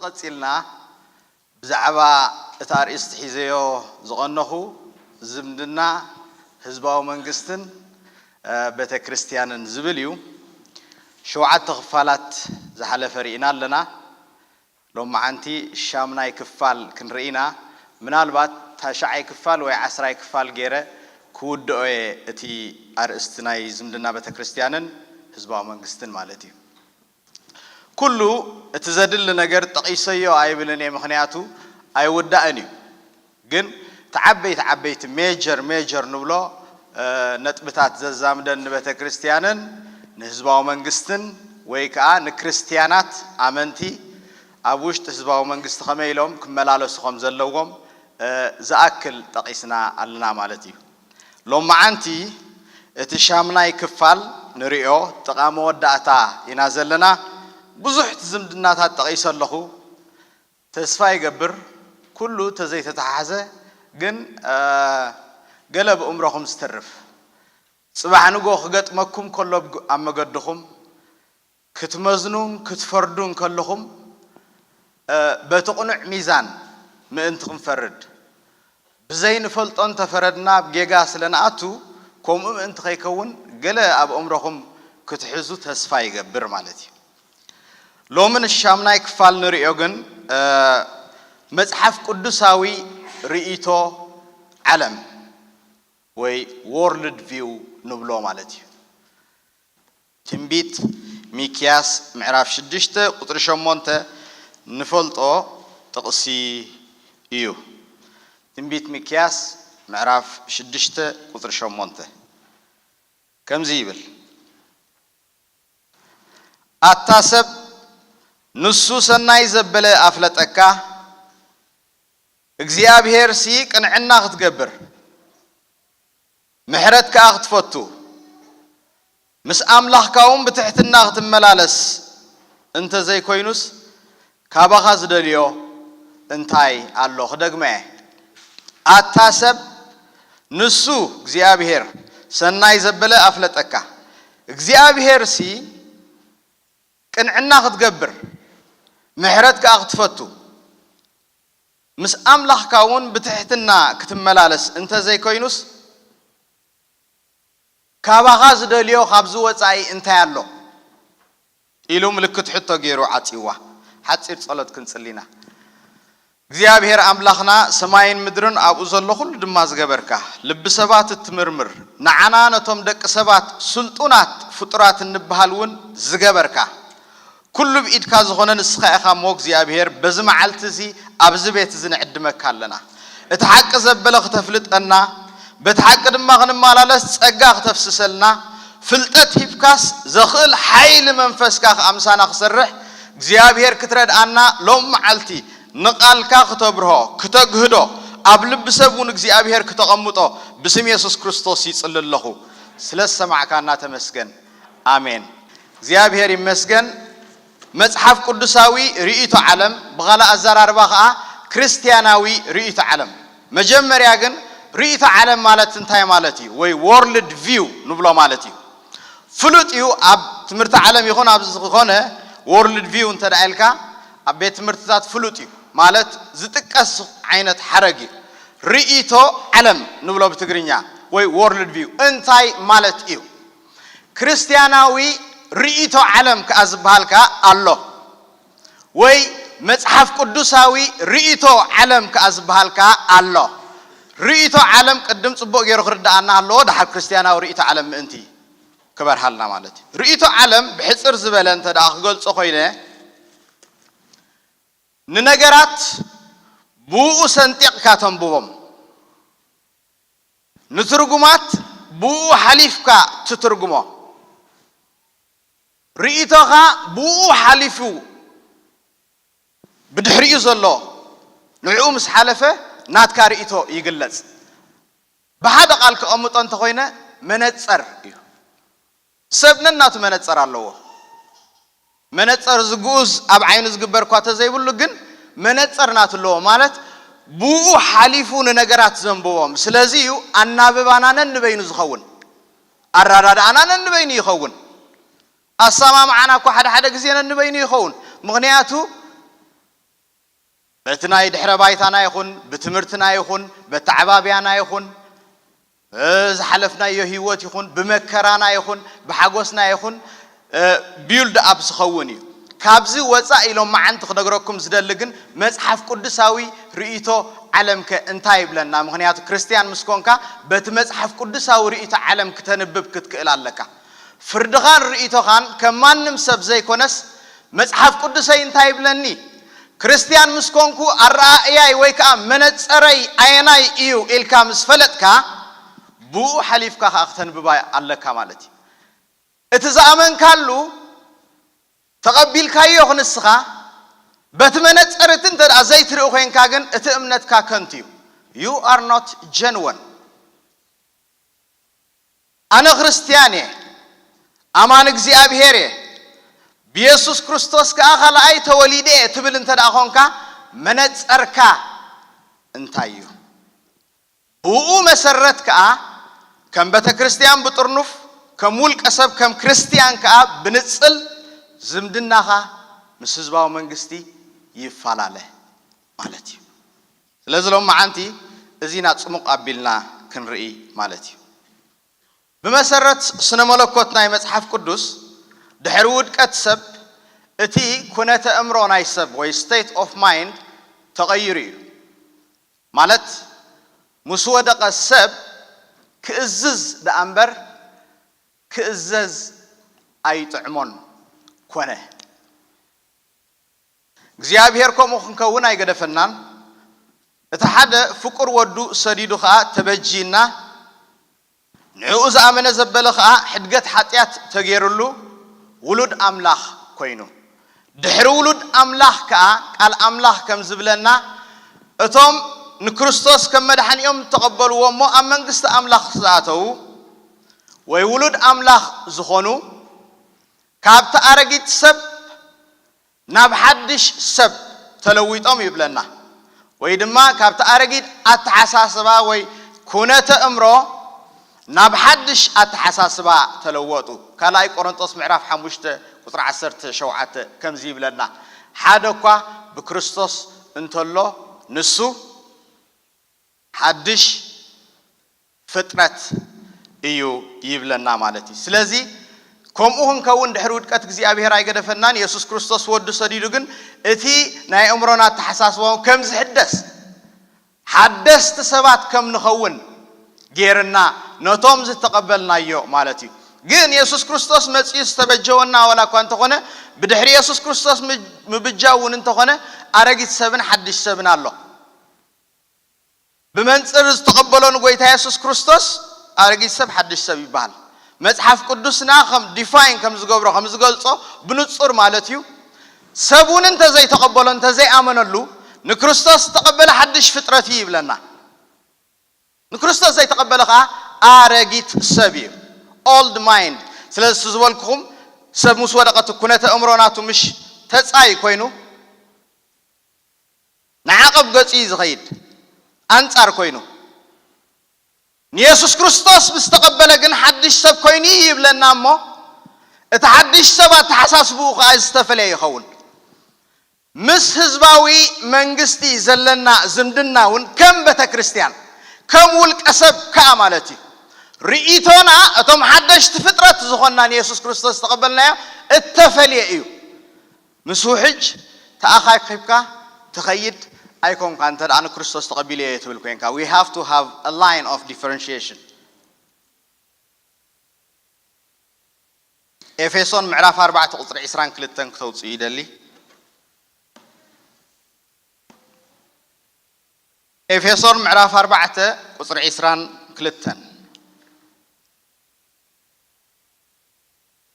ቀጺልና ብዛዕባ እቲ ኣርእስቲ ሒዘዮ ዝቐነኹ ዝምድና ህዝባዊ መንግስትን ቤተ ክርስቲያንን ዝብል እዩ። ሸውዓተ ክፋላት ዝሓለፈ ርኢና ኣለና። ሎማዓንቲ ሻምናይ ክፋል ክንርኢ ኢና። ምናልባት ታሽዓይ ክፋል ወይ ዓስራይ ክፋል ገይረ ክውድኦ እየ እቲ ኣርእስቲ ናይ ዝምድና ቤተ ክርስቲያንን ህዝባዊ መንግስትን ማለት እዩ። ኩሉ እቲ ዘድሊ ነገር ጠቒሰዮ ኣይብልን እየ፣ ምኽንያቱ ኣይውዳእን እዩ። ግን እቲ ዓበይቲ ዓበይቲ ሜጀር ሜጀር ንብሎ ነጥብታት ዘዛምደን ንቤተ ክርስቲያንን ንህዝባዊ መንግስትን ወይ ከዓ ንክርስቲያናት ኣመንቲ ኣብ ውሽጢ ህዝባዊ መንግስቲ ከመይ ኢሎም ክመላለሱ ከም ዘለዎም ዝኣክል ጠቒስና ኣለና ማለት እዩ። ሎማዓንቲ እቲ ሻምናይ ክፋል ንሪኦ ጥቓ መወዳእታ ኢና ዘለና። ብዙሕ ዝምድናታት ጠቒሰ ኣለኹ። ተስፋ ይገብር ኩሉ ተዘይተተሓሓዘ ግን ገለ ብእምሮኹም ዝተርፍ ጽባሕ ንጎ ክገጥመኩም ከሎ ኣብ መገድኹም ክትመዝኑን ክትፈርዱን ከለኹም በቲ ቅኑዕ ሚዛን ምእንቲ ክንፈርድ፣ ብዘይንፈልጦ እንተፈረድና ኣብ ጌጋ ስለ ንኣቱ፣ ከምኡ ምእንቲ ከይከውን ገለ ኣብ ኣእምሮኹም ክትሕዙ ተስፋ ይገብር ማለት እዩ። ሎሚ ንሻምናይ ክፋል ንርእዮ ግን መጽሓፍ ቅዱሳዊ ርእይቶ ዓለም ወይ ወርልድ ቪው ንብሎ ማለት እዩ። ትንቢት ሚክያስ ምዕራፍ ሽዱሽተ ቁጽሪ ሸሞንተ ንፈልጦ ጥቕሲ እዩ። ትንቢት ሚክያስ ምዕራፍ ሽዱሽተ ቁጽሪ ሸሞንተ ከምዚ ይብል፣ ኣታ ሰብ ንሱ ሰናይ ዘበለ ኣፍለጠካ፣ እግዚኣብሄርሲ ቅንዕና ክትገብር ምሕረት ከኣ ክትፈቱ፣ ምስ ኣምላኽካ እውን ብትሕትና ክትመላለስ እንተ ዘይኮይኑስ፣ ካባኻ ዝደልዮ እንታይ ኣሎ? ክደግመ እየ። ኣታ ሰብ ንሱ እግዚኣብሄር ሰናይ ዘበለ ኣፍለጠካ። እግዚኣብሄርሲ ቅንዕና ክትገብር ምሕረት ከኣ ክትፈቱ፣ ምስ ኣምላኽካ እውን ብትሕትና ክትመላለስ እንተ ዘይኮይኑስ፣ ካባኻ ዝደልዮ ካብዚ ወጻኢ እንታይ ኣሎ? ኢሉ ምልክት ሕቶ ገይሩ ዓጺዋ። ሓጺር ጸሎት ክንጽሊ ኢና። እግዚኣብሔር ኣምላኽና፣ ሰማይን ምድርን ኣብኡ ዘሎ ኩሉ ድማ ዝገበርካ፣ ልቢ ሰባት እትምርምር፣ ንዓና ነቶም ደቂ ሰባት ስልጡናት ፍጡራት እንበሃል እውን ዝገበርካ፣ ኩሉ ብኢድካ ዝኾነ ንስኻ ኢኻ እሞ እግዚኣብሔር፣ በዚ መዓልቲ እዚ ኣብዚ ቤት እዚ ንዕድመካ ኣለና። እቲ ሓቂ ዘበለ ክተፍልጠና፣ በቲ ሓቂ ድማ ክንመላለስ ጸጋ ክተፍስሰልና፣ ፍልጠት ሂብካስ ዘኽእል ሓይሊ መንፈስካ ከኣ ምሳና ክሰርሕ እግዚኣብሔር ክትረድኣና ሎም መዓልቲ ንቓልካ ክተብርሆ፣ ክተግህዶ፣ ኣብ ልቢ ሰብ እውን እግዚኣብሔር ክተቐምጦ ብስም የሱስ ክርስቶስ ይጽሊ ኣለኹ። ስለ ዝሰማዕካና ተመስገን። ኣሜን። እግዚኣብሔር ይመስገን። መጽሓፍ ቅዱሳዊ ርእይቶ ዓለም፣ ብኻልእ ኣዘራርባ ኸዓ ክርስትያናዊ ርእይቶ ዓለም። መጀመርያ ግን ርእይቶ ዓለም ማለት እንታይ ማለት እዩ? ወይ ወርልድ ቪው ንብሎ ማለት እዩ። ፍሉጥ እዩ። ኣብ ትምህርቲ ዓለም ይኹን ኣብ ዝኾነ ወርልድ ቪው እንተ ደኣ ኢልካ ኣብ ቤት ትምህርትታት ፍሉጥ እዩ። ማለት ዝጥቀስ ዓይነት ሓረግ እዩ። ርእይቶ ዓለም ንብሎ ብትግርኛ ወይ ወርልድ ቪው እንታይ ማለት እዩ? ክርስትያናዊ ርእይቶ ዓለም ከኣ ዝበሃል ከኣ ኣሎ። ወይ መጽሓፍ ቅዱሳዊ ርእይቶ ዓለም ከኣ ዝበሃል ከኣ ኣሎ። ርእይቶ ዓለም ቅድም ጽቡቕ ገይሩ ክርድኣና ኣለዎ፣ ደሓር ክርስትያናዊ ርእይቶ ዓለም ምእንቲ ክበርሃልና ማለት እዩ። ርእይቶ ዓለም ብሕጽር ዝበለ እንተ ደኣ ክገልጾ ኮይነ፣ ንነገራት ብኡ ሰንጢቕካ ተንብቦም፣ ንትርጉማት ብኡ ሓሊፍካ ትትርጉሞ፣ ርእይቶኻ ብኡ ሓሊፉ ብድሕሪኡ ዘሎ ንዕኡ ምስ ሓለፈ ናትካ ርእይቶ ይግለጽ። ብሓደ ቃል ክቐምጦ እንተኾይነ መነጸር እዩ። ሰብ ነናቱ መነጸር ኣለዎ። መነጸር ዝግኡዝ ኣብ ዓይኑ ዝግበር እኳ ተዘይብሉ ግን መነጸር ናቱ ኣለዎ። ማለት ብኡ ሓሊፉ ንነገራት ዘንብቦም። ስለዚ እዩ ኣናብባና ነንበይኑ ዝኸውን። ኣረዳድኣና ነንበይኑ ይኸውን። ኣሰማምዓና እኳ ሓደ ሓደ ግዜ ነንበይኑ ይኸውን። ምኽንያቱ እቲ ናይ ድሕረ ባይታና ይኹን ብትምህርትና ይኹን በተዓባብያና ይኹን ዝሓለፍናዮ ህይወት ይኹን ብመከራና ይኹን ብሓጎስና ይኹን ቢውልድ ኣፕ ዝኸውን እዩ። ካብዚ ወፃእ ኢሎም መዓንቲ ክነግረኩም ዝደሊ ግን መፅሓፍ ቅዱሳዊ ርእይቶ ዓለምከ እንታይ ይብለና? ምክንያቱ ክርስትያን ምስ ኮንካ በቲ መፅሓፍ ቅዱሳዊ ርእይቶ ዓለም ክተንብብ ክትክእል ኣለካ። ፍርድኻን ርእይቶኻን ከም ማንም ሰብ ዘይኮነስ መፅሓፍ ቅዱሰይ እንታይ ይብለኒ? ክርስትያን ምስ ኮንኩ ኣረኣእያይ ወይ ከዓ መነፀረይ ኣየናይ እዩ ኢልካ ምስ ፈለጥካ ብኡ ሓሊፍካ ከዓ ክተንብባ ኣለካ ማለት እዩ። እቲ ዝኣመንካሉ ተቐቢልካዮ ክንስኻ በቲ መነፀር እቲ እንተ ዘይትርኢ ኮይንካ ግን እቲ እምነትካ ከንቱ እዩ። You are not genuine። ኣነ ክርስትያን እየ፣ ኣማን እግዚኣብሔር እየ፣ ብየሱስ ክርስቶስ ከዓ ካልኣይ ተወሊደ እየ ትብል እንተ ደኣ ኾንካ መነፀርካ እንታይ እዩ? ብኡ መሰረት ከዓ ከም ቤተ ክርስትያን ብጥርኑፍ ከም ውልቀ ሰብ ከም ክርስትያን ከዓ ብንፅል ዝምድናኻ ምስ ህዝባዊ መንግስቲ ይፈላለ ማለት እዩ። ስለዚ ሎም መዓንቲ እዚና ፅሙቕ ኣቢልና ክንርኢ ማለት እዩ። ብመሰረት ስነ መለኮት ናይ መፅሓፍ ቅዱስ ድሕሪ ውድቀት ሰብ እቲ ኩነተ እምሮ ናይ ሰብ ወይ state of mind ተቐይሩ እዩ። ማለት ምስ ወደቐ ሰብ ክእዝዝ ደኣ እምበር ክእዘዝ ኣይጥዕሞን ኮነ። እግዚኣብሔር ከምኡ ክንከውን ኣይገደፈናን። እቲ ሓደ ፍቁር ወዱ ሰዲዱ ኸዓ ተበጂና ንዕኡ ዝኣመነ ዘበለ ኸዓ ሕድገት ሓጢኣት ተገይሩሉ ውሉድ ኣምላኽ ኮይኑ። ድሕሪ ውሉድ ኣምላኽ ከኣ ቃል ኣምላኽ ከም ዝብለና እቶም ንክርስቶስ ከም መድሓኒኦም ተቐበልዎ እሞ ኣብ መንግስቲ ኣምላኽ ዝኣተዉ ወይ ውሉድ ኣምላኽ ዝኾኑ ካብቲ ኣረጊት ሰብ ናብ ሓድሽ ሰብ ተለዊጦም ይብለና። ወይ ድማ ካብቲ ኣረጊት ኣተሓሳስባ ወይ ኩነተ እምሮ ናብ ሓድሽ ኣተሓሳስባ ተለወጡ። ካልኣይ ቆሮንጦስ ምዕራፍ ሓሙሽተ ቁፅሪ ዓሰርተ ሸውዓተ ከምዚ ይብለና፣ ሓደ እኳ ብክርስቶስ እንተሎ ንሱ ሓድሽ ፍጥረት እዩ ይብለና ማለት እዩ። ስለዚ ከምኡ ክንከውን ድሕሪ ውድቀት እግዚኣብሔር ኣይገደፈናን። የሱስ ክርስቶስ ወዱ ሰዲዱ ግን እቲ ናይ ኣእምሮና ኣተሓሳስባውን ከም ዝሕደስ ሓደስቲ ሰባት ከም ንኸውን ጌርና ነቶም ዝተቐበልናዮ ማለት እዩ። ግን የሱስ ክርስቶስ መጺኡ ዝተበጀወና ዋላ እኳ እንተኾነ ብድሕሪ የሱስ ክርስቶስ ምብጃው እውን እንተኾነ ኣረጊት ሰብን ሓድሽ ሰብን ኣሎ። ብመንፅር ዝተቐበሎ ንጎይታ የሱስ ክርስቶስ ኣረጊት ሰብ ሓድሽ ሰብ ይበሃል። መፅሓፍ ቅዱስና ከም ዲፋይን ከም ዝገብሮ ከም ዝገልጾ ብንጹር ማለት እዩ። ሰብ እውን እንተዘይተቐበሎ እንተዘይኣመነሉ ንክርስቶስ ዝተቐበለ ሓድሽ ፍጥረት እዩ ይብለና። ንክርስቶስ ዘይተቐበለ ከዓ ኣረጊት ሰብ እዩ፣ ኦልድ ማይንድ። ስለዚ እሱ ዝበልኩኹም ሰብ ምስ ወደቐ እቲ ኩነተ እምሮ ናቱ ምሽ ተጻይ ኮይኑ ንዓቐብ ገጹ እዩ ዝኸይድ ኣንጻር ኮይኑ። ንየሱስ ክርስቶስ ምስ ተቐበለ ግን ሓድሽ ሰብ ኮይኑ እዩ ይብለና እሞ እቲ ሓድሽ ሰብ ኣተሓሳስብኡ ከዓ ዝተፈለየ ይኸውን። ምስ ህዝባዊ መንግስቲ ዘለና ዝምድና እውን ከም ቤተ ክርስቲያን ከም ውልቀ ሰብ ከዓ ማለት እዩ። ርእይቶና እቶም ሓደሽቲ ፍጥረት ዝኾንና ንየሱስ ክርስቶስ ዝተቐበልናዮ እተፈልየ እዩ። ምስ ውሕጅ ተኣኻኪብካ ትኸይድ ኣይኮንካ እንተ ደኣ ንክርስቶስ ተቐቢለዮ ትብል ኮንካ። We have to have a line of differentiation. ኤፌሶን ምዕራፍ ኣርባዕተ ቁፅሪ ዕስራን ክልተን ክተውፅኡ ይደሊ። ኤፌሶን ምዕራፍ ኣርባዕተ ቁፅሪ ዕስራን ክልተን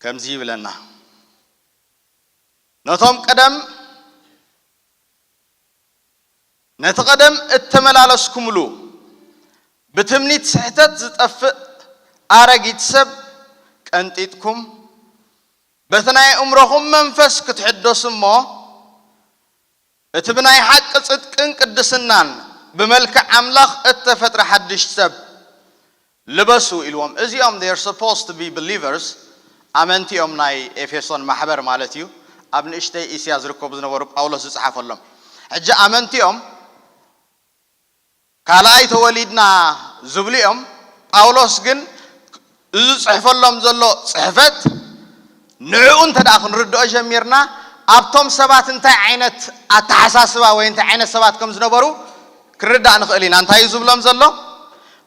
ከምዚ ይብለና፣ ነቶም ቀደም ነቲ ቀደም እተመላለስኩምሉ ብትምኒት ስሕተት ዝጠፍእ ኣረጊት ሰብ ቀንጢጥኩም በቲ ናይ እምሮኹም መንፈስ ክትሕደሱ እሞ እቲ ብናይ ሓቂ ጽድቅን ቅድስናን ብመልክዕ ኣምላኽ እተፈጥረ ሓድሽ ሰብ ልበሱ ኢልዎም። እዚኦም they are supposed to be believers፣ ኣመንቲ እዮም፣ ናይ ኤፌሶን ማሕበር ማለት እዩ። ኣብ ንእሽተይ እስያ ዝርከቡ ዝነበሩ ጳውሎስ ዝጸሓፈሎም። ሕጂ ኣመንቲኦም ካልኣይ ተወሊድና ዝብሉ እዮም። ጳውሎስ ግን እዚ ጽሕፈሎም ዘሎ ጽሕፈት ንዕኡ እንተ ደኣ ክንርድኦ ጀሚርና ኣብቶም ሰባት እንታይ ዓይነት ኣተሓሳስባ ወይ እንታይ ዓይነት ሰባት ከም ዝነበሩ ክንርዳእ ንኽእል ኢና። እንታይ እዩ ዝብሎም ዘሎ?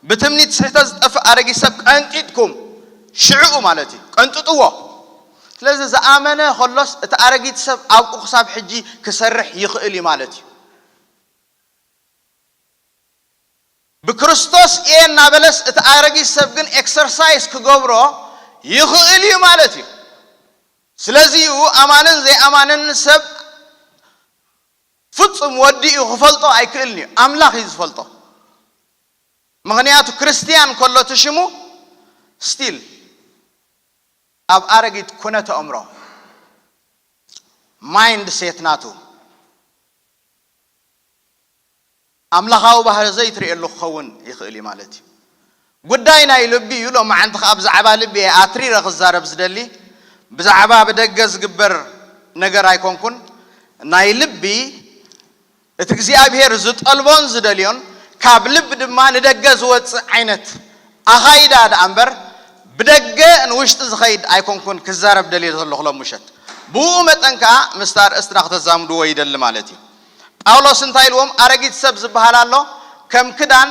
ብትምኒት ስሕተት ዝጠፍእ ኣረጊት ሰብ ቀንጢጥኩም ሽዕኡ ማለት እዩ። ቀንጥጥዎ። ስለዚ ዝኣመነ ከሎስ እቲ ኣረጊት ሰብ ኣብኡ ክሳብ ሕጂ ክሰርሕ ይኽእል እዩ ማለት እዩ። ብክርስቶስ እየ እናበለስ እቲ ኣረጊት ሰብ ግን ኤክሰርሳይዝ ክገብሮ ይኽእል እዩ ማለት እዩ። ስለዚ እዩ ኣማንን ዘይኣማንን ሰብ ፍጹም ወዲኡ ክፈልጦ ኣይክእልን እዩ። ኣምላኽ እዩ ዝፈልጦ። ምኽንያቱ ክርስትያን ከሎ እቲ ሽሙ ስቲል ኣብ ኣረጊት ኩነተ ኣእምሮ ማይንድ ሴት ናቱ ኣምላኻዊ ባህሪ ዘይትርእየሉ ክኸውን ይኽእል እዩ ማለት እዩ። ጉዳይ ናይ ልቢ እዩ። ሎማዓንቲ ከዓ ብዛዕባ ልቢ እየ ኣትሪረ ክዛረብ ዝደሊ። ብዛዕባ ብደገ ዝግበር ነገር ኣይኮንኩን። ናይ ልቢ እቲ እግዚኣብሔር ዝጠልቦን ዝደልዮን ካብ ልቢ ድማ ንደገ ዝወፅእ ዓይነት ኣኻይዳ ደኣ እምበር ብደገ ንውሽጢ ዝኸይድ ኣይኮንኩን ክዛረብ ደልየ ዘለኹ ሎም ምሸት። ብኡ መጠን ከዓ ምስቲ ኣርእስትና ክተዛምድዎ ይደሊ ማለት እዩ። ጳውሎስ እንታይ ኢልዎም? ኣረጊት ሰብ ዝበሃል ኣሎ፣ ከም ክዳን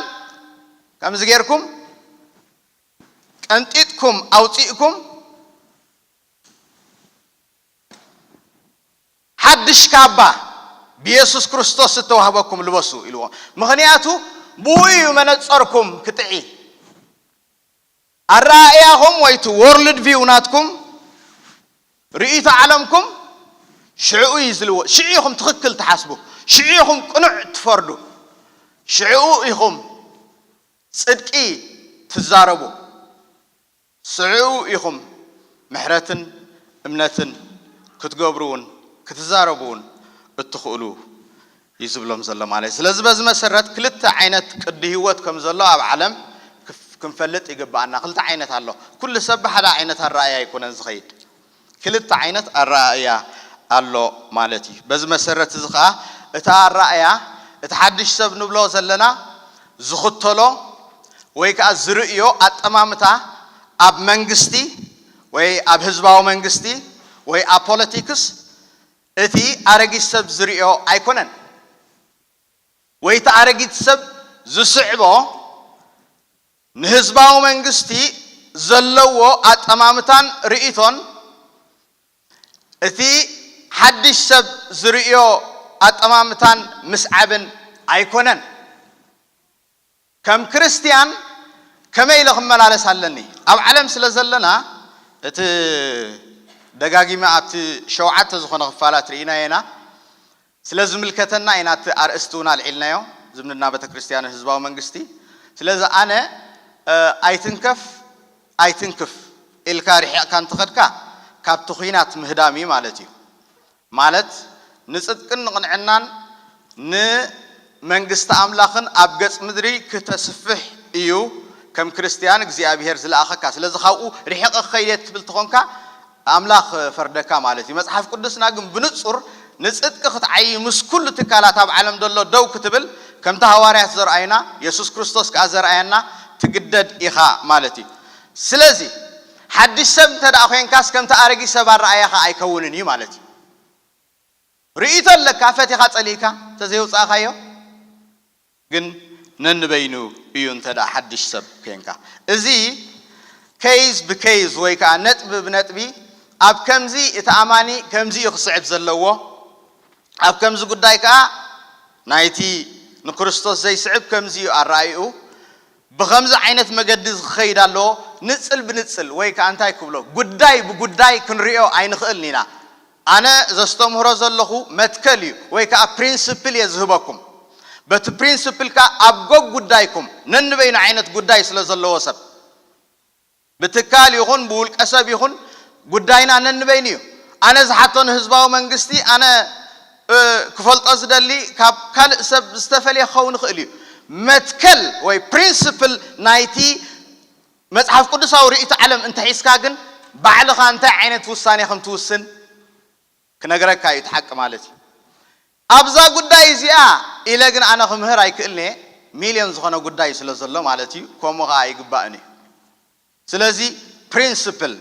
ከምዚ ጌርኩም ቀንጢጥኩም ኣውፂእኩም ሓድሽ ካባ ብየሱስ ክርስቶስ ዝተዋህበኩም ልበሱ ኢልዎም። ምኽንያቱ ብኡ እዩ መነፀርኩም ክጥዒ። ኣረኣእያኹም ወይ እቲ ወርልድ ቪው ናትኩም ርእይቶ ዓለምኩም ሽዕኡ እዩ ዝልወ-፣ ሽዑ ኢኹም ትኽክል ትሓስቡ፣ ሽዑ ኢኹም ቅኑዕ ትፈርዱ፣ ሽዕኡ ኢኹም ጽድቂ ትዛረቡ፣ ሽዑ ኢኹም ምሕረትን እምነትን ክትገብሩ እውን ክትዛረቡ እውን እትኽእሉ እዩ ዝብሎም ዘሎ ማለት እዩ። ስለዚ በዚ መሰረት ክልተ ዓይነት ቅዲ ህይወት ከም ዘሎ ኣብ ዓለም ክፍ-፣ ክንፈልጥ ይግብኣና። ክልተ ዓይነት ኣሎ። ኩሉ ሰብ ብሓደ ዓይነት ኣረኣእያ ኣይኮነን ዝኸይድ። ክልተ ዓይነት ኣረኣእያ ኣሎ ማለት እዩ። በዚ መሰረት እዚ ኸዓ እቲ ኣረኣእያ እቲ ሓድሽ ሰብ ንብሎ ዘለና ዝኽተሎ ወይ ከዓ ዝርእዮ ኣጠማምታ ኣብ መንግስቲ ወይ ኣብ ህዝባዊ መንግስቲ ወይ ኣብ ፖለቲክስ እቲ ኣረጊት ሰብ ዝርእዮ ኣይኮነን። ወይ እቲ ኣረጊት ሰብ ዝስዕቦ ንህዝባዊ መንግስቲ ዘለዎ ኣጠማምታን ርእይቶን እቲ ሓድሽ ሰብ ዝርእዮ ኣጠማምታን ምስዓብን ኣይኮነን። ከም ክርስትያን ከመይ ኢለ ክመላለስ ኣለኒ? ኣብ ዓለም ስለ ዘለና እቲ ደጋጊመ ኣብቲ ሸውዓተ ዝኾነ ክፋላት ርኢናዮ ኢና። ስለ ዝምልከተና ኢና እቲ ኣርእስቲ እውን ኣልዒልናዮ፣ ዝምድና ቤተ ክርስቲያንን ህዝባዊ መንግስቲ። ስለዚ ኣነ፣ እ፣ ኣይትንከፍ ኣይትንክፍ ኢልካ ርሒቕካ እንተኸድካ ካብቲ ኲናት ምህዳም እዩ ማለት እዩ። ማለት ንጽድቅን ንቕንዕናን ንመንግስቲ ኣምላኽን ኣብ ገጽ ምድሪ ክተስፍሕ እዩ ከም ክርስትያን እግዚኣብሔር ዝለኣኸካ። ስለዚ ካብኡ ርሒቐ ክኸይድ እየ ትብል ተኾንካ ኣምላኽ ፈርደካ ማለት እዩ። መጽሓፍ ቅዱስና ግን ብንጹር ንጽድቂ ክትዓዪ ምስ ኩሉ ትካላት ኣብ ዓለም ዘሎ ደው ክትብል ከምቲ ሃዋርያት ዘርኣዩና የሱስ ክርስቶስ ከኣ ዘርኣየና ትግደድ ኢኻ ማለት እዩ። ስለዚ ሓድሽ ሰብ እንተ ደኣ ኮይንካስ ከምቲ ኣረጊት ሰብ ኣረኣእያኻ ኣይከውንን እዩ ማለት እዩ። ርእይቶ ኣለካ ፈቲኻ ጸሊእካ እንተዘይውጻእካዮ ግን ነንበይኑ እዩ እንተ ደኣ ሓድሽ ሰብ ኮንካ። እዚ ኬዝ ብኬዝ ወይ ከዓ ነጥቢ ብነጥቢ ኣብ ከምዚ እቲ ኣማኒ ከምዚ እዩ ክስዕብ ዘለዎ፣ ኣብ ከምዚ ጉዳይ ከዓ ናይቲ ንክርስቶስ ዘይስዕብ ከምዚ እዩ ኣረኣይኡ፣ ብኸምዚ ዓይነት መገዲ እዚ ክኸይድ ኣለዎ። ንጽል ብንጽል ወይ ከዓ እንታይ ክብሎ ጉዳይ ብጉዳይ ክንሪኦ ኣይንኽእልን ኢና። ኣነ ዘስተምህሮ ዘለኹ መትከል እዩ ወይ ከዓ ፕሪንስፕል እየ ዝህበኩም። በቲ ፕሪንስፕል ከዓ ኣብ ጎግ ጉዳይኩም ነንበይኑ ዓይነት ጉዳይ ስለ ዘለዎ ሰብ ብትካል ይኹን ብውልቀ ሰብ ይኹን ጉዳይና ነንበይኑ እዩ። ኣነ ዝሓቶ ንህዝባዊ መንግስቲ ኣነ እ፣ ክፈልጦ ዝደሊ ካብ ካልእ ሰብ ዝተፈልየ ክኸውን ይኽእል እዩ። መትከል ወይ ፕሪንስፕል ናይቲ መጽሓፍ ቅዱሳዊ ርእይቶ ዓለም እንተሒዝካ ግን ባዕልኻ እንታይ ዓይነት ውሳኔ ከም ትውስን ክነግረካ እዩ እቲ ሓቂ ማለት እዩ። ኣብዛ ጉዳይ እዚኣ ኢለ ግን ኣነ ክምህር ኣይክእልን'የ፣ ሚልዮን ዝኾነ ጉዳይ ስለ ዘሎ ማለት እዩ። ከምኡ ኸኣ ኣይግባእን እዩ። ስለዚ ፕሪንስፕል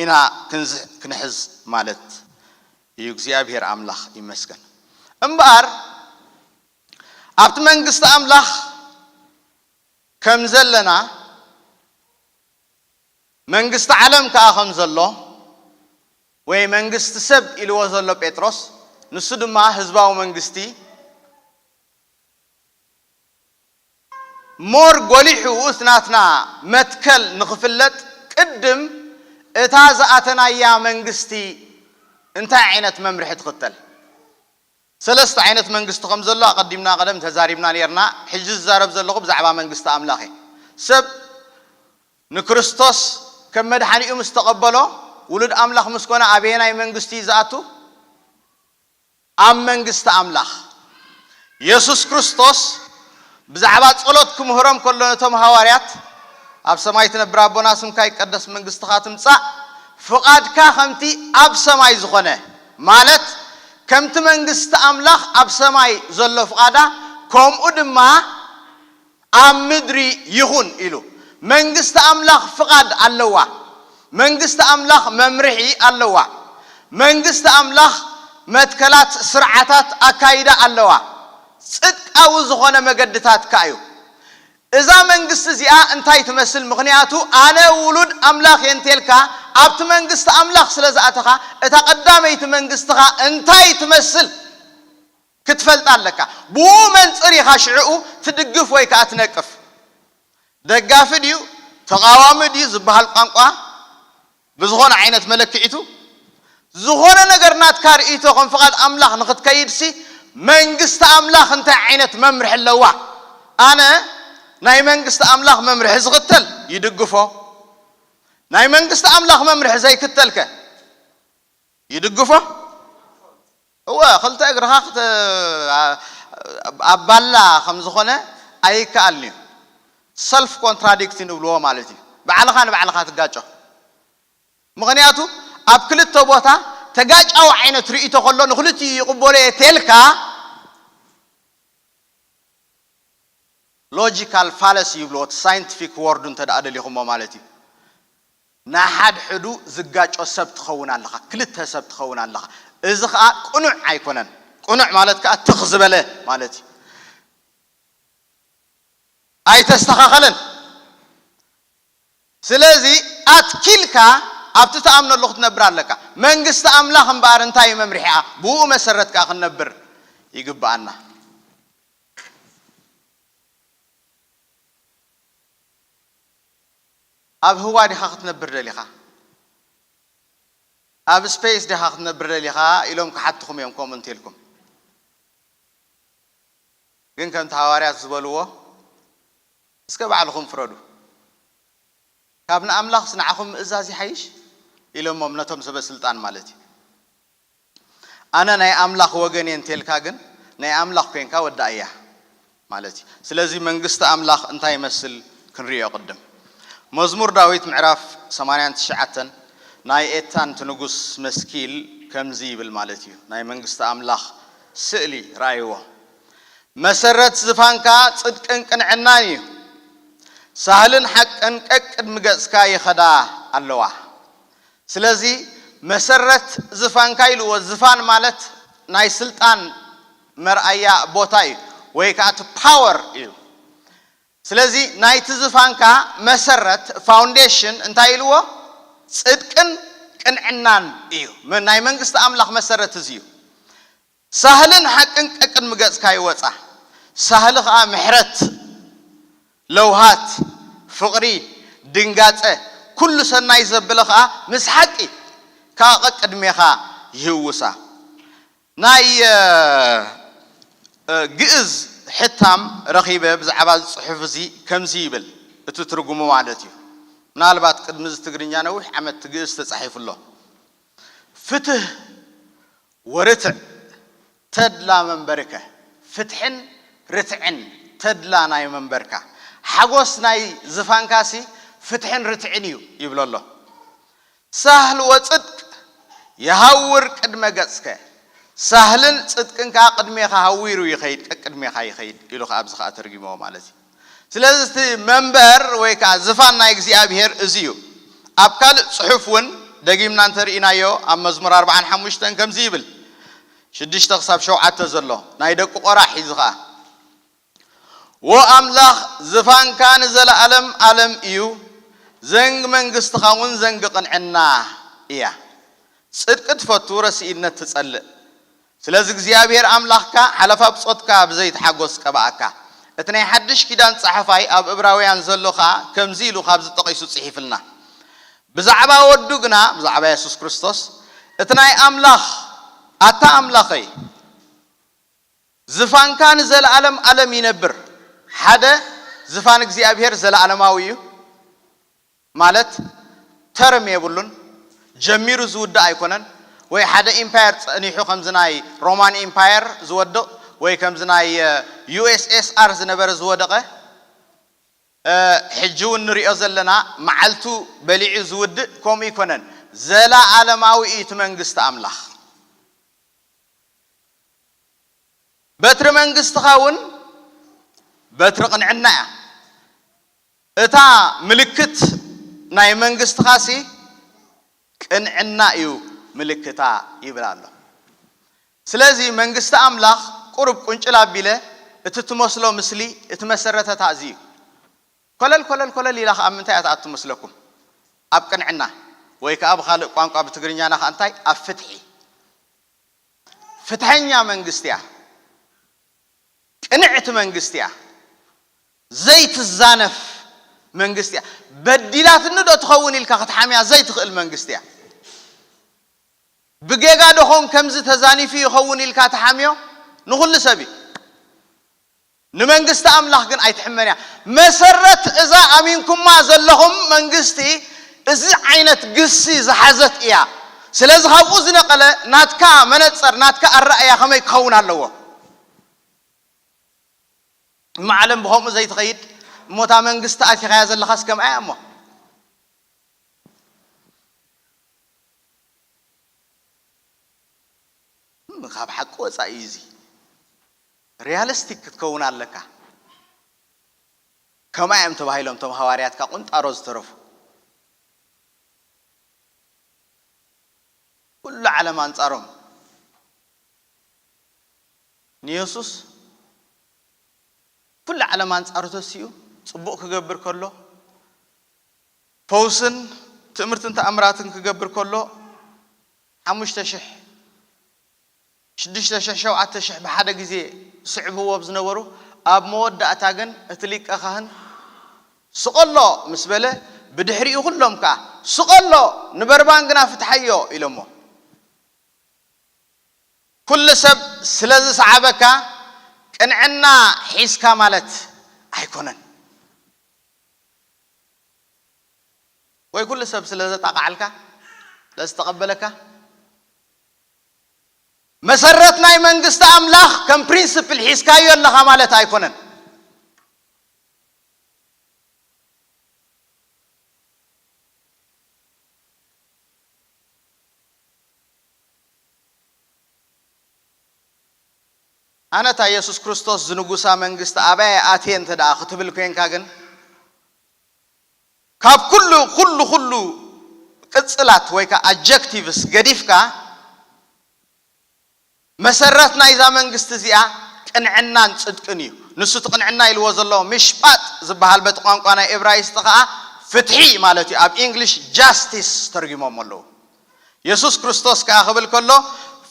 ኢና ክንዝ- ክንሕዝ ማለት እዩ። እግዚኣብሔር ኣምላኽ ይመስገን። እምበኣር ኣብቲ መንግስቲ ኣምላኽ ከም ዘለና መንግስቲ ዓለም ከኣ ከም ዘሎ ወይ መንግስቲ ሰብ ኢልዎ ዘሎ ጴጥሮስ፣ ንሱ ድማ ህዝባዊ መንግስቲ ሞር ጎሊሑ እቲ ናትና መትከል ንኽፍለጥ ቅድም እታ ዝኣተናያ መንግስቲ እንታይ ዓይነት መምርሒ ትኽተል? ሰለስተ ዓይነት መንግስቲ ከም ዘሎ ኣቐዲምና ቀደም ተዛሪብና ነርና። ሕጂ ዝዛረብ ዘለኹ ብዛዕባ መንግስቲ ኣምላኽ እዩ። ሰብ ንክርስቶስ ከም መድሓኒኡ ምስ ተቐበሎ ውሉድ ኣምላኽ ምስ ኮነ ኣበየናይ መንግስቲ እዩ ዝኣቱ? ኣብ መንግስቲ ኣምላኽ። የሱስ ክርስቶስ ብዛዕባ ጸሎት ክምህሮም ከሎ ነቶም ሃዋርያት ኣብ ሰማይ ትነብር ኣቦና ስምካ ይቀደስ መንግስትኻ ትምጻእ ፍቓድካ ከምቲ ኣብ ሰማይ ዝኾነ ማለት ከምቲ መንግስቲ ኣምላኽ ኣብ ሰማይ ዘሎ ፍቓዳ ከምኡ ድማ ኣብ ምድሪ ይኹን ኢሉ። መንግስቲ ኣምላኽ ፍቓድ ኣለዋ። መንግስቲ ኣምላኽ መምርሒ ኣለዋ። መንግስቲ ኣምላኽ መትከላት፣ ስርዓታት፣ ኣካይዳ ኣለዋ። ጽድቃዊ ዝኾነ መገድታት ከኣ እዩ። እዛ መንግስቲ እዚኣ እንታይ ትመስል? ምኽንያቱ ኣነ ውሉድ ኣምላኽ እየ እንተልካ ኣብቲ መንግስቲ ኣምላኽ ስለ ዝኣተኻ እታ ቀዳመይቲ መንግስትኻ እንታይ ትመስል? ክትፈልጣ ኣለካ። ብኡ መንጽር ኢኻ ሽዕኡ ትድግፍ ወይ ከኣ ትነቅፍ። ደጋፊ ድዩ ተቓዋሚ ድዩ ዝበሃል ቋንቋ ብዝኾነ ዓይነት መለክዒቱ ዝኾነ ነገር ናትካ ርእይቶ ከም ፍቓድ ኣምላኽ ንኽትከይድሲ መንግስቲ ኣምላኽ እንታይ ዓይነት መምርሒ ኣለዋ? ኣነ ናይ መንግስቲ ኣምላኽ መምርሒ ዝኽተል ይድግፎ። ናይ መንግስቲ ኣምላኽ መምርሒ ዘይክተልከ ይድግፎ? እወ፣ ክልተ እግርኻ ክተ- ኣብ ባላ ከም ዝኾነ ኣይከኣልን እዩ። ሰልፍ ኮንትራዲክት ንብልዎ ማለት እዩ። ባዕልኻ ንባዕልኻ ትጋጮ። ምኽንያቱ ኣብ ክልተ ቦታ ተጋጫዊ ዓይነት ርእይቶ ከሎ ንክልቲኡ ይቕበሎ እየ ተልካ ሎጂካል ፋለሲ ይብልዎ፣ እቲ ሳይንቲፊክ ወርዱ እንተ ደኣ ደሊኹሞ ማለት እዩ። ንሓድሕዱ ዝጋጮ ሰብ ትኸውን ኣለኻ፣ ክልተ ሰብ ትኸውን ኣለኻ። እዚ ኸኣ ቅኑዕ ኣይኮነን። ቅኑዕ ማለት ከኣ ትኽ ዝበለ ማለት እዩ። ኣይተስተኻኸለን። ስለዚ ኣትኪልካ ኣብቲ ትኣምነሉ ክትነብር ኣለካ። መንግስቲ ኣምላኽ እምበኣር እንታይ እዩ መምርሒኣ? ብኡ መሰረት ከኣ ክንነብር ይግብኣና። ኣብ ህዋ ዲኻ ክትነብር ደሊኻ? ኣብ ስፔስ ዲኻ ክትነብር ደሊኻ? ኢሎም ክሓትኹም እዮም ከምኡ እንተልኩም። ግን ከምቲ ሃዋርያት ዝበልዎ እስከ ባዕልኹም ፍረዱ። ካብ ንኣምላኽስ ንዓኹም ምእዛዝ ይሓይሽ? ኢሎሞም ነቶም ሰበ ስልጣን ማለት እዩ። ኣነ ናይ ኣምላኽ ወገን እየ እንተልካ ግን ናይ ኣምላኽ ኮንካ ወዳእያ ማለት እዩ። ስለዚ መንግስቲ ኣምላኽ እንታይ ይመስል ክንርእዮ ቅድም። መዝሙር ዳዊት ምዕራፍ ሰማንያን ትሽዓተን ናይ ኤታን እቲ ንጉስ መስኪል ከምዚ ይብል ማለት እዩ። ናይ መንግስቲ ኣምላኽ ስእሊ ረኣይዎ። መሰረት ዝፋንካ ጽድቅን ቅንዕናን እዩ። ሳህልን ሓቅን ቀቅድሚ ገጽካ ይኸዳ ኣለዋ። ስለዚ መሰረት ዝፋንካ ኢልዎ፣ ዝፋን ማለት ናይ ስልጣን መርኣያ ቦታ እዩ ወይ ከዓ እቲ ፓወር እዩ። ስለዚ ናይቲ ዝፋንካ መሰረት ፋውንዴሽን እንታይ ኢልዎ? ጽድቅን ቅንዕናን እዩ። መ- ናይ መንግስቲ ኣምላኽ መሰረት እዚ እዩ። ሳህልን ሓቅን ቀቅድሚ ገጽካ ይወጻ። ሳህሊ ኸኣ ምሕረት፣ ለውሃት፣ ፍቕሪ፣ ድንጋጸ፣ ኩሉ ሰናይ ዘብለ ኸኣ ምስ ሓቂ ከኣ ቀቅድሜኻ ይህውሳ። ናይ ግእዝ ሕታም ረኺበ ብዛዕባ እዚ ጽሑፍ እዚ ከምዚ ይብል፣ እቲ ትርጉሙ ማለት እዩ። ምናልባት ቅድሚ እዚ ትግርኛ ነዊሕ ዓመት ግእዝ ተጻሒፉ ኣሎ። ፍትህ ወርትዕ ተድላ መንበርከ፣ ፍትሕን ርትዕን ተድላ ናይ መንበርካ፣ ሓጎስ ናይ ዝፋንካሲ ፍትሕን ርትዕን እዩ ይብሎ ኣሎ። ሳህል ወጽድቅ የሃውር ቅድመ ገጽከ፣ ሳህልን ጽድቅን ከኣ ቅድሜኻ ሃዊሩ ይኸይድ፣ ቀቅድሜኻ ይኸይድ ኢሉ ከኣ ኣብዚ ከኣ ተርጊምዎ ማለት እዩ። ስለዚ እቲ መንበር ወይ ከኣ ዝፋን ናይ እግዚኣብሔር እዚ እዩ። ኣብ ካልእ ጽሑፍ እውን ደጊምና እንተርኢናዮ ኣብ መዝሙር ኣርብዓን ሓሙሽተን ከምዚ ይብል፣ ሽዱሽተ ክሳብ ሸውዓተ ዘሎ ናይ ደቂ ቆራሕ እዩ። እዚ ከኣ ወኣምላኽ ዝፋንካ ንዘለኣለም ኣለም እዩ፣ ዘንግ መንግስትኻ እውን ዘንግ ቅንዕና እያ። ጽድቂ ትፈቱ፣ ረስኢነት ትጸልእ። ስለዚ እግዚኣብሔር ኣምላኽካ ሓለፋ ብጾትካ ብዘይትሓጎስ ቀብኣካ። እቲ ናይ ሓድሽ ኪዳን ጸሓፋይ ኣብ እብራውያን ዘሎ ኸኣ ከምዚ ኢሉ ካብዚ ጠቒሱ ጽሒፍልና። ብዛዕባ ወዱ ግና፣ ብዛዕባ የሱስ ክርስቶስ፣ እቲ ናይ ኣምላኽ፣ ኣታ ኣምላኸይ፣ ዝፋንካ ንዘለኣለም ኣለም ይነብር። ሓደ ዝፋን እግዚኣብሔር ዘለኣለማዊ እዩ፣ ማለት ተርም የብሉን፣ ጀሚሩ ዝውዳእ ኣይኮነን። ወይ ሓደ ኢምፓየር ጸኒሑ ከምዚ ናይ ሮማን ኢምፓየር ዝወድቕ ወይ ከምዚ ናይ ዩ ኤስ ኤስ ኣር ዝነበረ ዝወደቐ፣ እ፣ ሕጂ እውን ንሪኦ ዘለና መዓልቱ በሊዑ ዝውድእ ከምኡ ኣይኮነን። ዘለኣለማዊ እዩ እቲ መንግስቲ ኣምላኽ። በትሪ መንግስትኻ እውን በትሪ ቅንዕና እያ። እታ ምልክት ናይ መንግስትኻሲ ቅንዕና እዩ ምልክታ ይብል ኣሎ። ስለዚ መንግስቲ ኣምላኽ ቁሩብ ቁንጭል ኣቢለ እቲ ትመስሎ ምስሊ እቲ መሰረተታ እዚ እዩ። ኮለል ኮለል ኮለል ኢላ ከኣ ምንታይ እያ ትኣቱ መስለኩም? ኣብ ቅንዕና ወይ ከኣ ብኻልእ ቋንቋ ብትግርኛና ከኣ እንታይ? ኣብ ፍትሒ። ፍትሐኛ መንግስቲ እያ። ቅንዕቲ መንግስቲ እያ። ዘይትዛነፍ መንግስቲ እያ። በዲላትኒ ዶ ትኸውን ኢልካ ክትሓምያ ዘይትኽእል መንግስቲ እያ። ብጌጋ ዶ ኾን ከምዚ ተዛኒፉ ይኸውን ኢልካ ትሓምዮ ንኹሉ ሰብ እዩ። ንመንግስቲ ኣምላኽ ግን ኣይትሕመን እያ። መሰረት እዛ ኣሚንኩማ ዘለኹም መንግስቲ እዚ ዓይነት ግሲ ዝሓዘት እያ። ስለዚ ካብኡ ዝነቐለ ናትካ መነጸር፣ ናትካ ኣረኣእያ ከመይ ክኸውን ኣለዎ? እማ ዓለም ብኸምኡ ዘይትኸይድ እሞ እታ መንግስቲ ኣቲኻያ ዘለኻስ ከምኣ እያ እሞ። እም፣ ካብ ሓቂ ወጻኢ እዩ እዚ። ሪያሊስቲክ ክትከውን ኣለካ። ከምኣ እዮም ተባሂሎም እቶም ሃዋርያት ካብ ቁንጣሮ ዝተረፉ። ኩሉ ዓለም ኣንጻሮም። ንየሱስ ኩሉ ዓለም ኣንጻሩ ተሲኡ ጽቡቕ ክገብር ከሎ፣ ፈውስን ትእምርትን ተኣምራትን ክገብር ከሎ፣ ሓሙሽተ ሽሕ፣ ሽዱሽተ ሽሕ፣ ሸውዓተ ሽሕ ብሓደ ግዜ ዝስዕብዎ ዝነበሩ፣ ኣብ መወዳእታ ግን እቲ ሊቀ ካህን ስቐሎ ምስ በለ፣ ብድሕሪኡ ኩሎም ከኣ ስቐሎ፣ ንበርባን ግና ፍትሓዮ ኢሎሞ። ኩሉ ሰብ ስለ ዝሰዓበካ ቅንዕና ሒዝካ ማለት ኣይኮነን። ወይ ኩሉ ሰብ ስለ ዘጣቕዓልካ፣ ስለ ዝተቐበለካ፣ መሰረት ናይ መንግስቲ ኣምላኽ ከም ፕሪንስፕል ሒዝካዮ ኣለኻ ማለት ኣይኮነን። ኣነ እታ የሱስ ክርስቶስ ዝንጉሳ መንግስቲ ኣበይ ኣትየ እንተ ደኣ ክትብል ኮንካ ግን፣ ካብ ኩሉ፣ ኩሉ፣ ኩሉ ቅጽላት ወይ ከኣ ኣጀክቲቭስ ገዲፍካ፣ መሰረት ናይዛ መንግስቲ እዚኣ ቅንዕናን ጽድቅን እዩ። ንሱ እቲ ቅንዕና ኢልዎ ዘሎ ምሽጳጥ ዝበሃል በቲ ቋንቋ ናይ እብራይስጢ ከኣ ፍትሒ ማለት እዩ። ኣብ ኢንግሊሽ ጃስቲስ ተርጊሞም ኣለዉ። የሱስ ክርስቶስ ከኣ ክብል ከሎ፣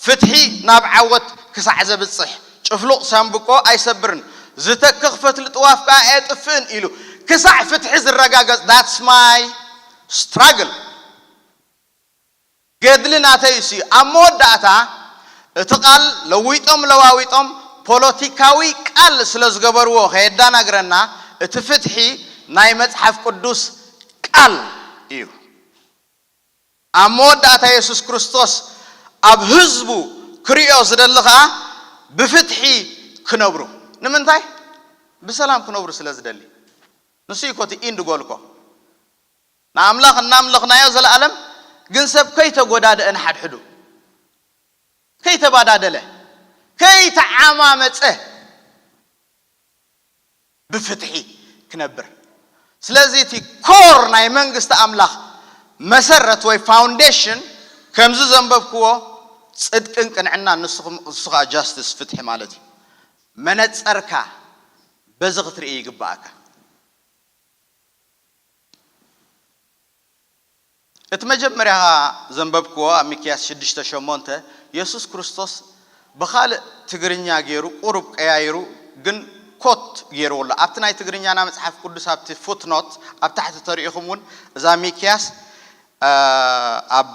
ፍትሒ ናብ ዓወት ክሳዕ ዘብጽሕ፣ ጭፍሉቕ ሳምብቆ ኣይሰብርን፣ ዝተክኽ ፈትሊ ጥዋፍ ከኣ ኣየጥፍእን ኢሉ ክሳዕ ፍትሒ ዝረጋገጽ፣ that's my struggle። ገድሊ ናተይ እሱ እዩ። ኣብ መወዳእታ እቲ ቃል ለዊጦም ለዋዊጦም ፖለቲካዊ ቃል ስለ ዝገበርዎ ከየዳናግረና፣ እቲ ፍትሒ ናይ መጽሓፍ ቅዱስ ቃል እዩ። ኣብ መወዳእታ የሱስ ክርስቶስ ኣብ ህዝቡ ክርእዮ ዝደሊ ኸኣ ብፍትሒ ክነብሩ። ንምንታይ? ብሰላም ክነብሩ ስለ ዝደሊ። ንሱ እዩ እኮ እቲ ኢንድ ጎል እኮ። ንኣምላኽ እናምለኽናዮ ዘለኣለም ግን ሰብ ከይተጎዳደአ ንሓድሕዱ። ከይተባዳደለ፣ ከይተዓማመፀ ብፍትሒ ክነብር። ስለዚ እቲ ኮር ናይ መንግስቲ ኣምላኽ መሰረት ወይ ፋውንዴሽን ከምዚ ዘንበብክዎ ጽድቅን ቅንዕናን ንስኹም ንሱ ኸኣ ጃስቲስ ፍትሒ ማለት እዩ። መነጸርካ በዚ ክትርኢ ይግባኣካ። እቲ መጀመርያ ዘንበብክዎ ኣብ ሚክያስ ሽዱሽተ ሸሞንተ የሱስ ክርስቶስ ብኻልእ ትግርኛ ገይሩ ቁሩብ ቀያይሩ ግን ኮት ገይርዎ ኣሎ። ኣብቲ ናይ ትግርኛና መጽሓፍ ቅዱስ ኣብቲ ፉትኖት ኣብ ታሕቲ ተሪኢኹም እውን እዛ ሚክያስ ኣብ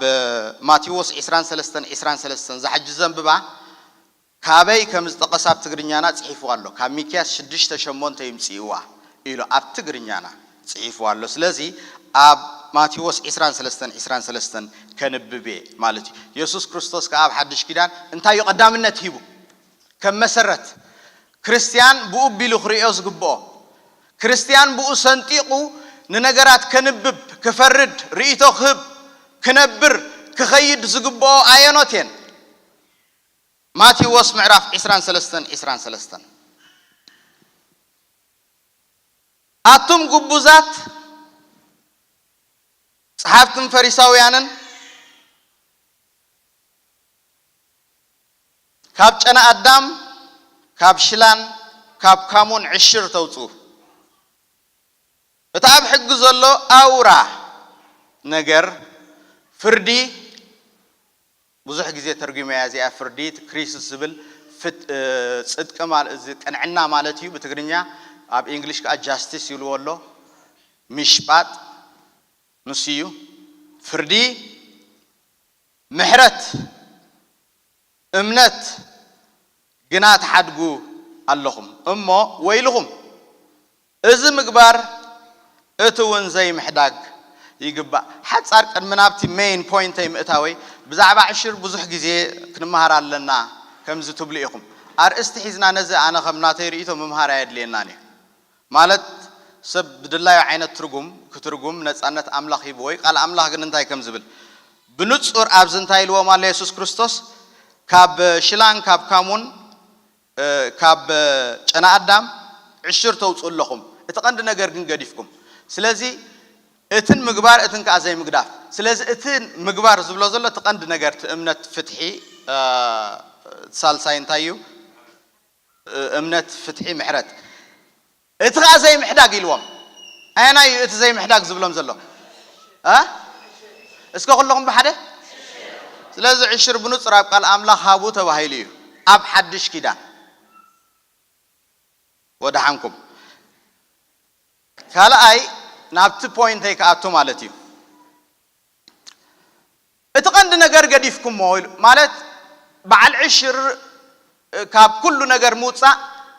ማቴዎስ ዕስራን ሰለስተን ዕስራን ሰለስተን ዝሓጂ ዘንብባ ካበይ ከም ዝጠቐሳ ኣብ ትግርኛና ጽሒፉ ኣሎ። ካብ ሚክያስ ሽዱሽተ ሸሞንተ ይምጽእዋ ኢሉ ኣብ ትግርኛና ጽሒፉ ኣሎ። ስለዚ ኣብ ማቴዎስ ዕስራን ሰለስተን ዕስራን ሰለስተን ከንብብ እየ ማለት እዩ። የሱስ ክርስቶስ ከኣ ኣብ ሓድሽ ኪዳን እንታይ እዩ ቀዳምነት ሂቡ? ከም መሰረት ክርስትያን ብኡ ቢሉ ክርእዮ ዝግብኦ፣ ክርስትያን ብኡ ሰንጢቑ ንነገራት ከንብብ፣ ክፈርድ፣ ርእይቶ ክህብ፣ ክነብር፣ ክኸይድ ዝግብኦ ኣየኖት እየን? ማቴዎስ ምዕራፍ ዕስራን ሰለስተን ዕስራን ሰለስተን። ኣቱም ግቡዛት ጸሓፍትን ፈሪሳውያንን ካብ ጨና ኣዳም ካብ ሽላን ካብ ካሙን ዕሽር ተውጽኡ። እቲ ኣብ ሕጊ ዘሎ ኣውራ ነገር ፍርዲ ብዙሕ ግዜ ተርጉመያ እዚኣ ፍርዲ እቲ ክሪስስ ዝብል ፍት- እ፣ ጽድቂ ማለ- እዚ ቅንዕና ማለት እዩ ብትግርኛ። ኣብ ኢንግሊሽ ከዓ ጃስቲስ ይብልዎ ኣሎ። ምሽጳጥ ንሱ እዩ። ፍርዲ፣ ምሕረት፣ እምነት ግና ትሓድጉ ኣለኹም እሞ ወይልኹም። እዚ ምግባር እቲ እውን ዘይምሕዳግ ይግባእ። ሓጻር ቅድሚ ናብቲ ሜይን ፖይንተይ ምእታወይ ብዛዕባ ዕሽር ብዙሕ ግዜ ክንመሃር ኣለና ከምዚ ትብሉ ኢኹም። ኣርእስቲ ሒዝና ነዚ ኣነ ከም ናተይ ርእይቶ ምምሃር ኣየድልየናን እዩ። ማለት ሰብ ብድላዩ ዓይነት ትርጉም ክትርጉም ነጻነት ኣምላኽ ሂቡ ወይ ቃል ኣምላኽ ግን እንታይ ከም ዝብል ብንጹር ኣብዚ እንታይ ኢልዎም ኣሎ የሱስ ክርስቶስ ካብ ሽላን ካብ ካሙን ካብ ጨና ኣዳም ዕሽር ተውፅኡ ኣለኹም፣ እቲ ቀንዲ ነገር ግን ገዲፍኩም። ስለዚ እትን ምግባር እትን ከዓ ዘይምግዳፍ። ስለዚ እቲ ምግባር ዝብሎ ዘሎ እቲ ቀንዲ ነገር እቲ እምነት፣ ፍትሒ፣ ሳልሳይ እንታይ እዩ? እምነት፣ ፍትሒ፣ ምሕረት። እቲ ከዓ ዘይምሕዳግ ኢልዎም። ኣየናይ እዩ እቲ ዘይምሕዳግ ዝብሎም ዘሎ? እ እስከ ኩለኹም ብሓደ። ስለዚ ዕሽር ብንፁር ኣብ ቃል ኣምላኽ ሃቡ ተባሂሉ እዩ ኣብ ሓድሽ ኪዳን። ወደሓንኩም። ካልኣይ ናብቲ ፖይንተይ ክኣቱ ማለት እዩ። እቲ ቀንዲ ነገር ገዲፍኩሞ ኢሉ ማለት በዓል ዕሽር ካብ ኩሉ ነገር ምውፃእ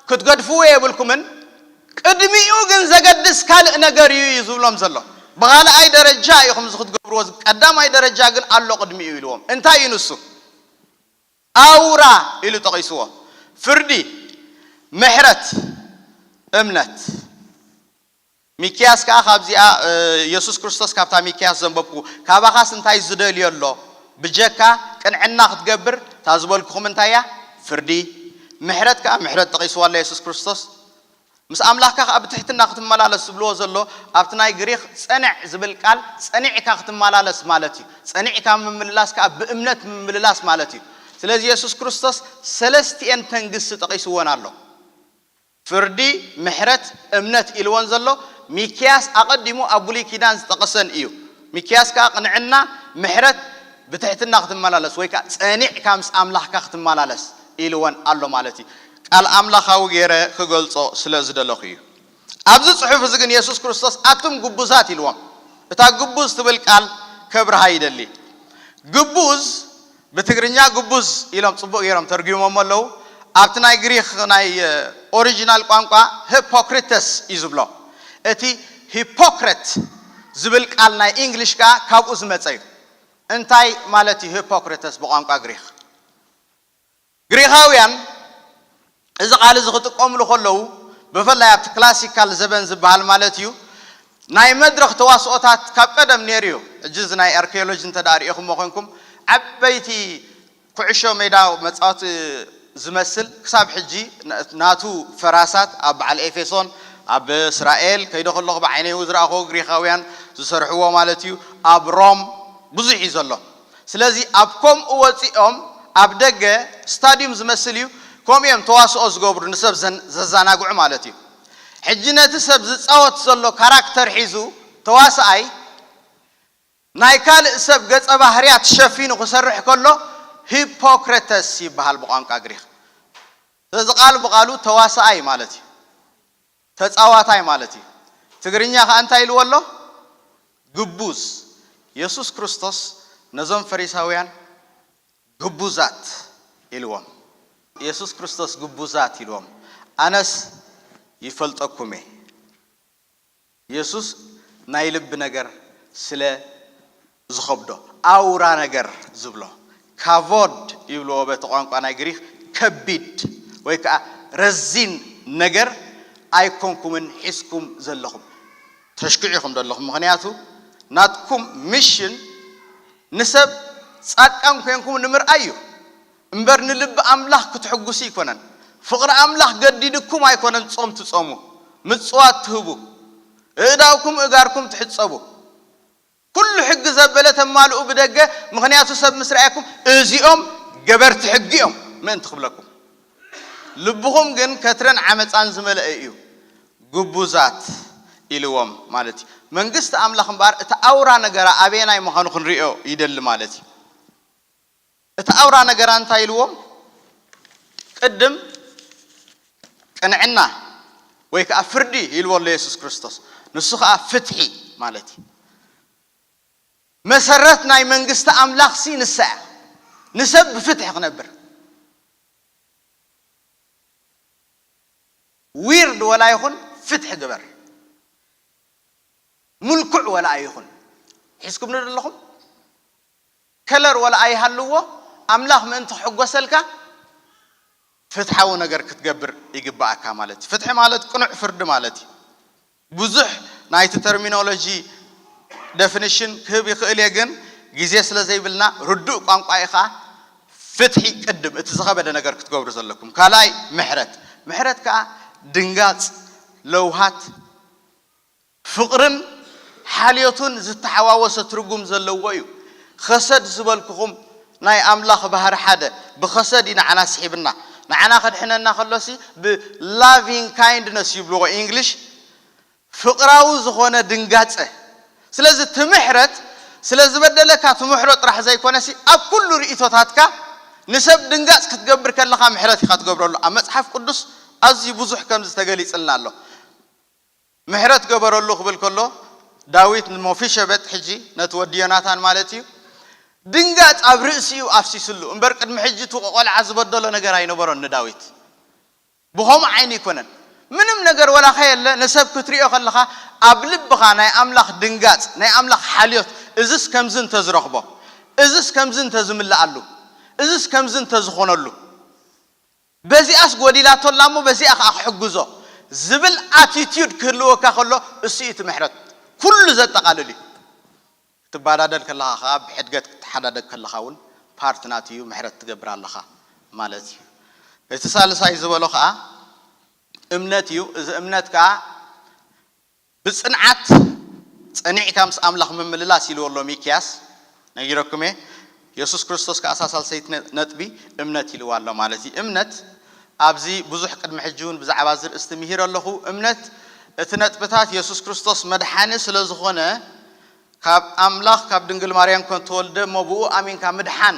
ክትገድፍዎ የብልኩምን። ቅድሚኡ ግን ዘገድስ ካልእ ነገር እዩ እዩ ዝብሎም ዘሎ። ብኻልኣይ ደረጃ ኢኹም እዚ ክትገብርዎ፣ ቀዳማይ ደረጃ ግን ኣሎ ቅድሚኡ ኢልዎም። እንታይ እዩ ንሱ? ኣውራ ኢሉ ጠቒስዎ። ፍርዲ፣ ምሕረት፣ እምነት። ሚክያስ ከኣ ካብዚኣ የሱስ ክርስቶስ ካብታ ሚክያስ ዘንበብኩ፣ ካባኻስ እንታይ ዝደልዮ ኣሎ? ብጀካ ቅንዕና ክትገብር እታ ዝበልኩኹም እንታይ እያ? ፍርዲ። ምሕረት ከኣ ምሕረት ጠቒስዋ ኣሎ የሱስ ክርስቶስ። ምስ ኣምላኽካ ከኣ ብትሕትና ክትመላለስ ዝብልዎ ዘሎ ኣብቲ ናይ ግሪኽ ጸንዕ ዝብል ቃል ጸኒዕካ ክትመላለስ ማለት እዩ። ጸኒዕካ ምምልላስ ከኣ ብእምነት ምምልላስ ማለት እዩ። ስለዚ የሱስ ክርስቶስ ሰለስቲኤን ተንግስቲ ጠቒስወን ኣሎ። ፍርዲ፣ ምሕረት፣ እምነት ኢልወን ዘሎ ሚክያስ ኣቐዲሙ ኣብ ብሉይ ኪዳን ዝጠቐሰን እዩ። ሚክያስ ከኣ ቅንዕና፣ ምሕረት፣ ብትሕትና ክትመላለስ ወይ ከኣ ጸኒዕካ ምስ ኣምላኽካ ክትመላለስ ኢልወን ኣሎ ማለት እዩ። ቃል ኣምላኻዊ ገይረ ክገልጾ ስለ ዝደለኹ እዩ። ኣብዚ ጽሑፍ እዚ ግን የሱስ ክርስቶስ ኣቱም ግቡዛት ኢልዎም። እታ ግቡዝ ትብል ቃል ከብርሃ ይደሊ። ግቡዝ ብትግርኛ ግቡዝ ኢሎም ጽቡቕ ገይሮም ተርጉሞሞ ኣለዉ። ኣብቲ ናይ ግሪክ ናይ ኦሪጂናል ቋንቋ ሂፖክሪተስ እዩ ዝብሎ። እቲ ሂፖክረት ዝብል ቃል ናይ ኢንግሊሽ ከኣ ካብኡ ዝመጸ እዩ። እንታይ ማለት እዩ ሂፖክሪተስ ብቋንቋ ግሪክ? ግሪኻውያን እዚ ቃል እዚ ክጥቀምሉ ከለዉ ብፍላይ ኣብቲ ክላሲካል ዘበን ዝበሃል ማለት እዩ ናይ መድረኽ ተዋስኦታት ካብ ቀደም ነይሩ እዩ። ሕጂ እዚ ናይ ኣርኪኦሎጂ እንተ ደኣ ርኢኹሞ ኮንኩም ዓበይቲ ኩዕሾ ሜዳ መጻወቲ ዝመስል ክሳብ ሕጂ ናቱ ፈራሳት ኣብ በዓል ኤፌሶን ኣብ እስራኤል ከይደ ከለኹ ብዓይነይ ዝረኣኹ ግሪኻውያን ዝሰርሕዎ ማለት እዩ። ኣብ ሮም ብዙሕ እዩ ዘሎ። ስለዚ ኣብ ከምኡ ወፂኦም ኣብ ደገ ስታዲዩም ዝመስል እዩ። ከምኡ እዮም ተዋስኦ ዝገብሩ ንሰብ ዘዛናግዑ ማለት እዩ። ሕጂ ነቲ ሰብ ዝፃወት ዘሎ ካራክተር ሒዙ ተዋስኣይ ናይ ካልእ ሰብ ገጸ ባህርያት ሸፊኑ ክሰርሕ ከሎ ሂፖክረተስ ይበሃል ብቋንቋ ግሪክ። ስለዚ ቃል ብቓሉ ተዋሳኣይ ማለት እዩ፣ ተጻዋታይ ማለት እዩ። ትግርኛ ከኣ እንታይ ኢልዎ ኣሎ? ግቡዝ። የሱስ ክርስቶስ ነዞም ፈሪሳውያን ግቡዛት ኢልዎም። የሱስ ክርስቶስ ግቡዛት ኢልዎም፣ ኣነስ ይፈልጠኩም እየ። የሱስ ናይ ልቢ ነገር ስለ ዝኸብዶ፣ ኣውራ ነገር ዝብሎ፣ ካቮድ ይብልዎ በቲ ቋንቋ ናይ ግሪክ፣ ከቢድ ወይ ከዓ ረዚን ነገር ኣይኮንኩምን ሒዝኩም ዘለኹም፣ ተሽክዑ ኢኹም ዘለኹም። ምኽንያቱ ናትኩም ሚሽን ንሰብ ጻድቃን ኮንኩም ንምርኣይ እዩ እምበር ንልቢ ኣምላኽ ክትሕጉሱ ኣይኮነን። ፍቕሪ ኣምላኽ ገዲድኩም ኣይኮነን ጾም ትጾሙ፣ ምጽዋት ትህቡ፣ እእዳውኩም እጋርኩም ትሕጸቡ፣ ኩሉ ሕጊ ዘበለ ተማልኡ ብደገ፣ ምኽንያቱ ሰብ ምስ ረኣየኩም እዚኦም ገበርቲ ሕጊ እዮም ምእንቲ ክብለኩም። ልብኹም ግን ከትረን ዓመፃን ዝመልአ እዩ፣ ግቡዛት ኢልዎም ማለት እዩ። መንግስቲ ኣምላኽ እምበኣር እቲ ኣውራ ነገራ ኣበየናይ ምዃኑ ክንሪኦ ይደሊ ማለት እዩ። እቲ ኣውራ ነገራ እንታይ ኢልዎም? ቅድም ቅንዕና ወይ ከዓ ፍርዲ ኢልዎ ኣሎ የሱስ ክርስቶስ። ንሱ ከዓ ፍትሒ ማለት እዩ። መሰረት ናይ መንግስቲ ኣምላኽ ሲ ንሳ እያ። ንሰብ ብፍትሒ ክነብር። ዊርድ ወላ ይኹን ፍትሒ ግበር። ምልኩዕ ወላ ኣይኹን። ሒዝኩም ዶ ኣለኹም? ከለር ወላ ኣይሃልዎ፣ ኣምላኽ ምእንቲ ክሕጎሰልካ ፍትሓዊ ነገር ክትገብር ይግባኣካ ማለት እዩ። ፍትሒ ማለት ቅኑዕ ፍርዲ ማለት እዩ። ብዙሕ ናይቲ ተርሚኖሎጂ ደፊኒሽን ክህብ ይኽእል እየ፣ ግን ግዜ ስለ ዘይብልና ርዱእ ቋንቋ እዩ ኸዓ ፍትሒ ቅድም እቲ ዝኸበደ ነገር ክትገብሩ ዘለኩም። ካልኣይ ምሕረት። ምሕረት ከዓ ድንጋጽ፣ ለውሃት፣ ፍቕርን ሓልዮቱን ዝተሓዋወሰ ትርጉም ዘለዎ እዩ። ኸሰድ ዝበልኩኹም ናይ ኣምላኽ ባህሪ ሓደ ብኸሰድ እዩ ንዓና ስሒብና። ንዓና ከድሕነና ከሎሲ ብላቪንግ ካይንድነስ ይብልዎ ኢንግሊሽ፣ ፍቕራዊ ዝኾነ ድንጋጸ። ስለዚ እቲ ምሕረት ስለ ዝበደለካ ትምሕሮ ጥራሕ ዘይኮነሲ ኣብ ኩሉ ርእይቶታትካ ንሰብ ድንጋጽ ክትገብር ከለኻ ምሕረት ኢኻ ትገብረሉ። ኣብ መጽሓፍ ቅዱስ ኣዝዩ ብዙሕ ከምዚ ተገሊጽልና ኣሎ። ምሕረት ገበረሉ ክብል ከሎ ዳዊት ንሞፊሸበት፣ ሕጂ ነቲ ወዲ ዮናታን ማለት እዩ፣ ድንጋጽ ኣብ ርእሲኡ ኣፍሲስሉ እምበር ቅድሚ ሕጂ እቲ ቆልዓ ዝበደሎ ነገር ኣይነበሮን ንዳዊት። ብኸምኡ ዓይኒ ኣይኮነን። ምንም ነገር ወላ ከየለ ንሰብ ክትሪኦ ከለኻ ኣብ ልብኻ ናይ ኣምላኽ ድንጋጽ፣ ናይ ኣምላኽ ሓልዮት፣ እዝስ ከምዚ እንተዝረኽቦ፣ እዝስ ከምዚ እንተዝምልኣሉ፣ እዝስ ከምዚ እንተዝኾነሉ፣ በዚኣስ ጎዲላቶ ኣላ እሞ በዚኣ ከዓ ክሕግዞ ዝብል ኣቲቲዩድ ክህልወካ ከሎ እሱ እዩ እቲ ምሕረት። ኩሉ ዘጠቓልል እዩ። ክትባዳደል ከለኻ ከዓ ብሕድገት ክትሓዳደግ ከለኻ እውን ፓርት ናቱ እዩ፣ ምሕረት ትገብር ኣለኻ ማለት እዩ። እቲ ሳልሳይ ዝበሎ ከዓ እምነት እዩ። እዚ እምነት ከዓ ብጽንዓት ጸኒዕካ ምስ ኣምላኽ ምምልላስ ኢልዎ ኣሎ ሚክያስ፣ ነጊረኩም እየ። የሱስ ክርስቶስ ከኣ እሳ ሳልሰይቲ ነ-፣ ነጥቢ እምነት ኢልዋ ኣሎ ማለት እዩ። እምነት ኣብዚ ብዙሕ ቅድሚ ሕጂ እውን ብዛዕባ እዚ ርእስቲ ምሂረ ኣለኹ። እምነት እቲ ነጥብታት የሱስ ክርስቶስ መድሓኒ ስለ ዝኾነ ካብ ኣምላኽ ካብ ድንግል ማርያም ከም ተወልደ እሞ ብኡ ኣሚንካ ምድሓን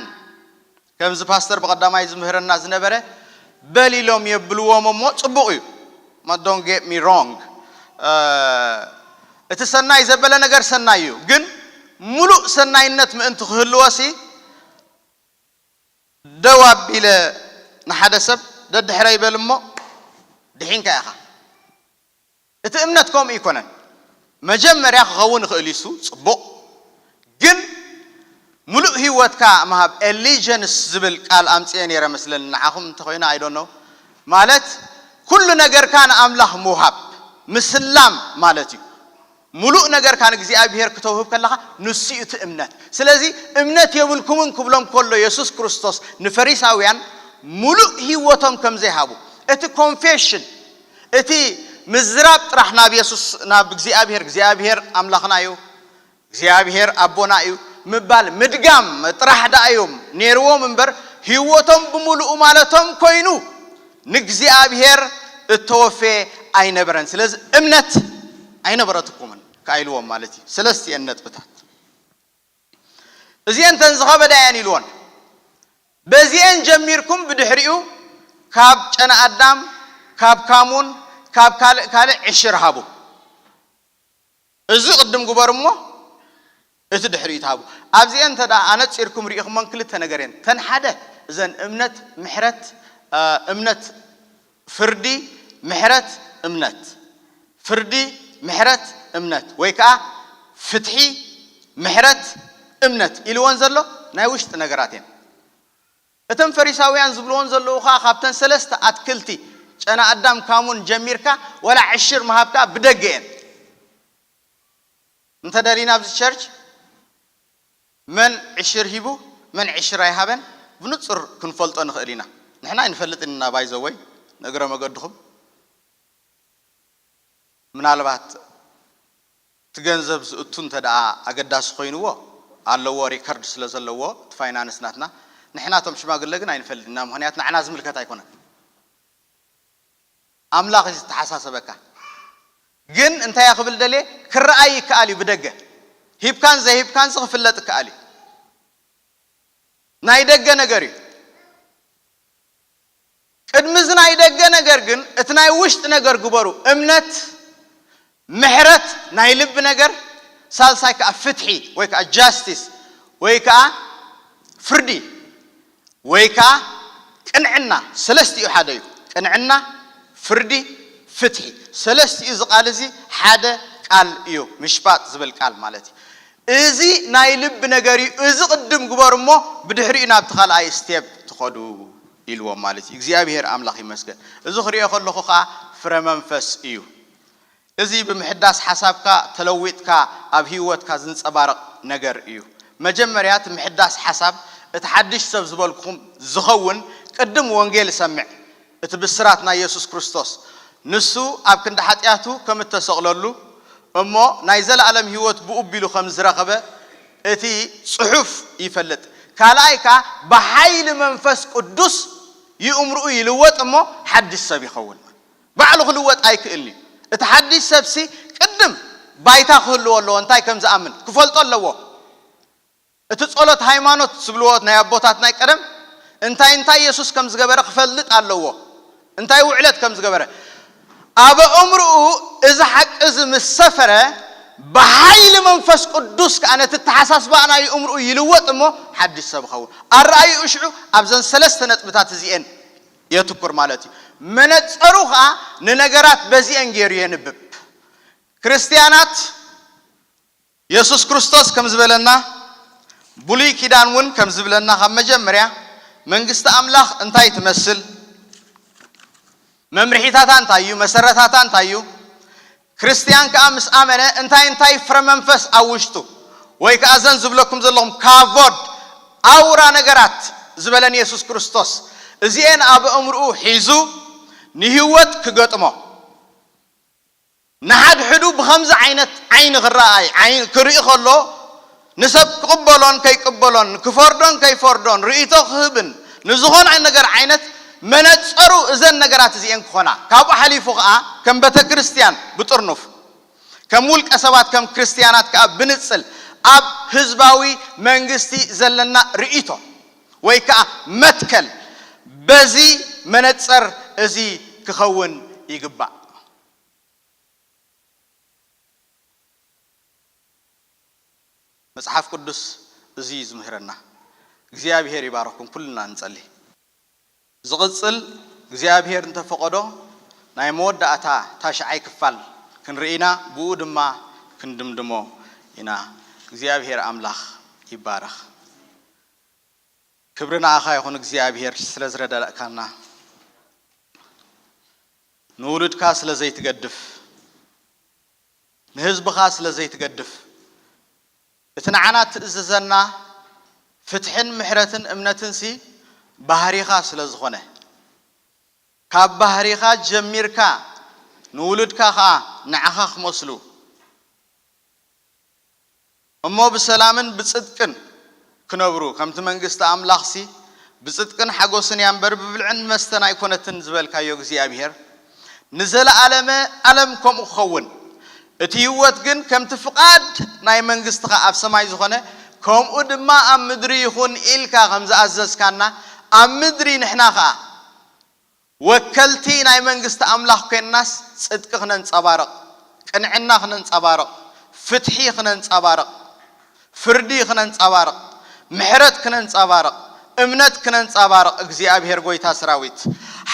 ከምዚ ፓስተር ብቐዳማይ ዝምህረና ዝነበረ በል ኢሎም የብልዎም እሞ ጽቡቕ እዩ። Don't get me wrong፣ እ፣ እቲ ሰናይ ዘበለ ነገር ሰናይ እዩ፣ ግን ሙሉእ ሰናይነት ምእንቲ ክህልወሲ ደው ኣቢለ ንሓደ ሰብ ደድሕረይ በል እሞ ድሒንካ ኢኻ። እቲ እምነት ከምኡ ኣይኮነን። መጀመርያ ክኸውን ይኽእል እዩ፣ እሱ ጽቡቕ፣ ግን ሙሉእ ህይወትካ ምሃብ፣ ኤሊጀንስ ዝብል ቃል ኣምጽኤ ነይረ መስለኒ፣ ንዓኹም እንተኾይኑ I don't know፣ ማለት ኩሉ ነገርካ ንኣምላኽ ምውሃብ፣ ምስላም ማለት እዩ። ሙሉእ ነገርካ ንእግዚኣብሔር ክተውህብ ከለኻ ንሱ እዩ እቲ እምነት። ስለዚ እምነት የብልኩምን ክብሎም ከሎ የሱስ ክርስቶስ ንፈሪሳውያን ሙሉእ ህይወቶም ከም ዘይሃቡ፣ እቲ ኮንፌሽን፣ እቲ ምዝራብ ጥራሕ ናብ የሱስ፣ ናብ እግዚኣብሔር፣ እግዚኣብሔር ኣምላኽና እዩ፣ እግዚኣብሔር ኣቦና እዩ ምባል፣ ምድጋም ጥራሕ ደኣ እዮም ነይርዎም እምበር ህይወቶም ብምሉኡ ማለቶም ኮይኑ ንእግዚኣብሔር እተወፈየ ኣይነበረን። ስለዚ እምነት ኣይነበረትኩምን ከኣ ኢልዎም ማለት እዩ። ሰለስቲኤን ነጥብታት እዚኤን ተን ዝኸበዳ እየን ኢልዎን። በዚኤን ጀሚርኩም ብድሕሪኡ ካብ ጨና ኣዳም፣ ካብ ካሙን፣ ካብ ካልእ ካልእ ዕሽር ሃቡ። እዚ ቅድም ግበሩ እሞ እቲ ድሕሪኡ ትሃቡ። ኣብዚኤን እንተ ደኣ ኣነጺርኩም ርኢኹመን ክልተ ነገር እየን። ተን ሓደ እዘን እምነት፣ ምሕረት፣ እ፣ እምነት፣ ፍርዲ፣ ምሕረት፣ እምነት። ፍርዲ፣ ምሕረት፣ እምነት። ወይ ከኣ ፍትሒ፣ ምሕረት፣ እምነት ኢልወን ዘሎ ናይ ውሽጢ ነገራት እየን። እተን ፈሪሳውያን ዝብልወን ዘለዉ ኸኣ ካብተን ሰለስተ ኣትክልቲ ጨና ኣዳም ካሙን ጀሚርካ ዋላ ዕሽር ምሃብ ከኣ ብደገ እየን። እንተ ደሊና ኣብዚ ቸርች መን ዕሽር ሂቡ መን ዕሽር ኣይሃበን ብንጹር ክንፈልጦ ንኽእል ኢና። ንሕና ኣይንፈልጥን ኢና ባይዘወይ ንእግረ መገድኹም። ምናልባት እቲ ገንዘብ ዝእቱ እንተ ደኣ ኣገዳሲ ኮይንዎ ኣለዎ ሪከርድ ስለ ዘለዎ እቲ ፋይናንስ ናትና። ንሕና እቶም ሽማግለ ግን ኣይንፈልጥን ኢና፣ ምኽንያት ንዓና ዝምልከት ኣይኮነን። ኣምላኽ እዩ ዝተሓሳሰበካ። ግን እንታይ እየ ክብል ደልየ ክረኣይ ይከኣል እዩ ብደገ። ሂብካን ዘይሂብካን ክፍለጥ ይከኣል እዩ። ናይ ደገ ነገር እዩ። ቅድሚ እዚ ናይ ደገ ነገር ግን እቲ ናይ ውሽጢ ነገር ግበሩ። እምነት፣ ምሕረት፣ ናይ ልቢ ነገር፣ ሳልሳይ ከዓ ፍትሒ ወይ ከዓ ጃስቲስ ወይ ከዓ ፍርዲ ወይ ከዓ ቅንዕና፣ ሰለስቲኡ ሓደ እዩ። ቅንዕና፣ ፍርዲ፣ ፍትሒ፣ ሰለስቲኡ እዚ ቃል እዚ ሓደ ቃል እዩ። ምሽጳጥ ዝብል ቃል ማለት እዩ። እዚ ናይ ልቢ ነገር እዩ። እዚ ቅድም ግበሩ እሞ ብድሕሪኡ ናብቲ ካልኣይ ስቴፕ ትኸዱ ኢልዎም ማለት እዩ። እግዚኣብሔር ኣምላኽ ይመስገን። እዚ ክሪኦ ከለኹ ከዓ ፍረ መንፈስ እዩ። እዚ ብምሕዳስ ሓሳብካ ተለዊጥካ ኣብ ህይወትካ ዝንጸባረቕ ነገር እዩ። መጀመርያ እቲ ምሕዳስ ሓሳብ እቲ ሓድሽ ሰብ ዝበልኩኹም ዝኸውን ቅድም ወንጌል እሰምዕ፣ እቲ ብስራት ናይ የሱስ ክርስቶስ፣ ንሱ ኣብ ክንዲ ሓጢኣቱ ከም እተሰቕለሉ እሞ ናይ ዘለኣለም ህይወት ብኡ ኣቢሉ ከም ዝረኸበ እቲ ጽሑፍ ይፈልጥ። ካልኣይ ከኣ ብሓይሊ መንፈስ ቅዱስ ይእምርኡ ይልወጥ እሞ ሓድሽ ሰብ ይኸውን። ባዕሉ ክልወጥ ኣይክእልን እዩ። እቲ ሓድሽ ሰብሲ ቅድም ባይታ ክህልዎ ኣለዎ፣ እንታይ ከም ዝኣምን ክፈልጦ ኣለዎ። እቲ ጸሎት ሃይማኖት ዝብልዎ ናይ ኣቦታት ናይ ቀደም እንታይ እንታይ የሱስ ከም ዝገበረ ክፈልጥ ኣለዎ። እንታይ ውዕለት ከም ዝገበረ ኣብ እምርኡ እዚ ሓቂ እዚ ምስ ሰፈረ ብሓይሊ መንፈስ ቅዱስ ከኣ ነቲ ኣተሓሳስባ ናይ እምርኡ ይልወጥ እሞ ሓድሽ ሰብ ይኸውን። ኣረኣይኡ ሽዑ ኣብዘን ሰለስተ ነጥብታት እዚኤን የትኩር ማለት እዩ። መነጸሩ ከኣ ንነገራት በዚኤን ገይሩ የንብብ። ክርስትያናት የሱስ ክርስቶስ ከም ዝበለና ብሉይ ኪዳን እውን ከም ዝብለና ካብ መጀመርያ መንግስቲ ኣምላኽ እንታይ ትመስል፣ መምርሒታታ እንታይ እዩ፣ መሰረታታ እንታይ እዩ፣ ክርስትያን ከኣ ምስ ኣመነ እንታይ እንታይ ፍረ መንፈስ ኣብ ውሽጡ ወይ ከኣ ዘን ዝብለኩም ዘለኹም ካቮድ ኣውራ ነገራት ዝበለን የሱስ ክርስቶስ እዚኤን ኣብ እምርኡ ሒዙ ንህይወት ክገጥሞ ንሓድሕዱ ብኸምዚ ዓይነት ዓይኒ ክረኣይ ዓይኒ ክርኢ ከሎ ንሰብ ክቕበሎን ከይቅበሎን ክፈርዶን ከይፈርዶን ርእይቶ ክህብን ንዝኾነ ነገር ዓይነት መነጸሩ እዘን ነገራት እዚኤን ክኾና ካብኡ ሓሊፉ ከኣ ከም ቤተ ክርስትያን ብጥርኑፍ ከም ውልቀ ሰባት ከም ክርስትያናት ከኣ ብንጽል ኣብ ህዝባዊ መንግስቲ ዘለና ርእይቶ ወይ ከኣ መትከል በዚ መነጸር እዚ ክኸውን ይግባእ። መጽሓፍ ቅዱስ እዚ እዩ ዝምህረና። እግዚኣብሔር ይባርኩም ኩልና ንጸሊ። ዝቕጽል እግዚኣብሔር እንተፈቐዶ ናይ መወዳእታ ታሽዓይ ክፋል ክንርኢ ኢና፣ ብኡ ድማ ክንድምድሞ ኢና። እግዚኣብሔር ኣምላኽ ይባረኽ። ክብሪ ንኣኻ ይኹን እግዚኣብሔር ስለ ዝረዳእካና፣ ንውሉድካ ስለ ዘይትገድፍ፣ ንህዝብኻ ስለ ዘይትገድፍ፣ እቲ ንዓና ትእዝዘና ፍትሕን ምሕረትን እምነትንሲ ባህሪኻ ስለ ዝኾነ፣ ካብ ባህሪኻ ጀሚርካ ንውሉድካ ኸኣ ንዓኻ ክመስሉ፣ እሞ ብሰላምን ብጽድቅን ክነብሩ፣ ከምቲ መንግስቲ ኣምላኽሲ ብጽድቅን ሓጎስን እያ እምበር ብብልዕን መስተን ኣይኮነትን ዝበልካዮ እግዚኣብሔር፣ ንዘለዓለመ ዓለም ከምኡ ክኸውን፣ እቲ ህይወት ግን ከምቲ ፍቓድ ናይ መንግስትኻ ኣብ ሰማይ ዝኾነ፣ ከምኡ ድማ ኣብ ምድሪ ይኹን ኢልካ ከም ዝኣዘዝካና፣ ኣብ ምድሪ ንሕና ኸኣ ወከልቲ ናይ መንግስቲ ኣምላኽ ኮይንናስ፣ ጽድቂ ክነንጸባርቕ፣ ቅንዕና ክነንጸባርቕ፣ ፍትሒ ክነንጸባርቕ፣ ፍርዲ ክነንጸባርቕ፣ ምሕረት ክነንጸባርቕ፣ እምነት ክነንጸባርቕ፣ እግዚኣብሔር ጎይታ ሰራዊት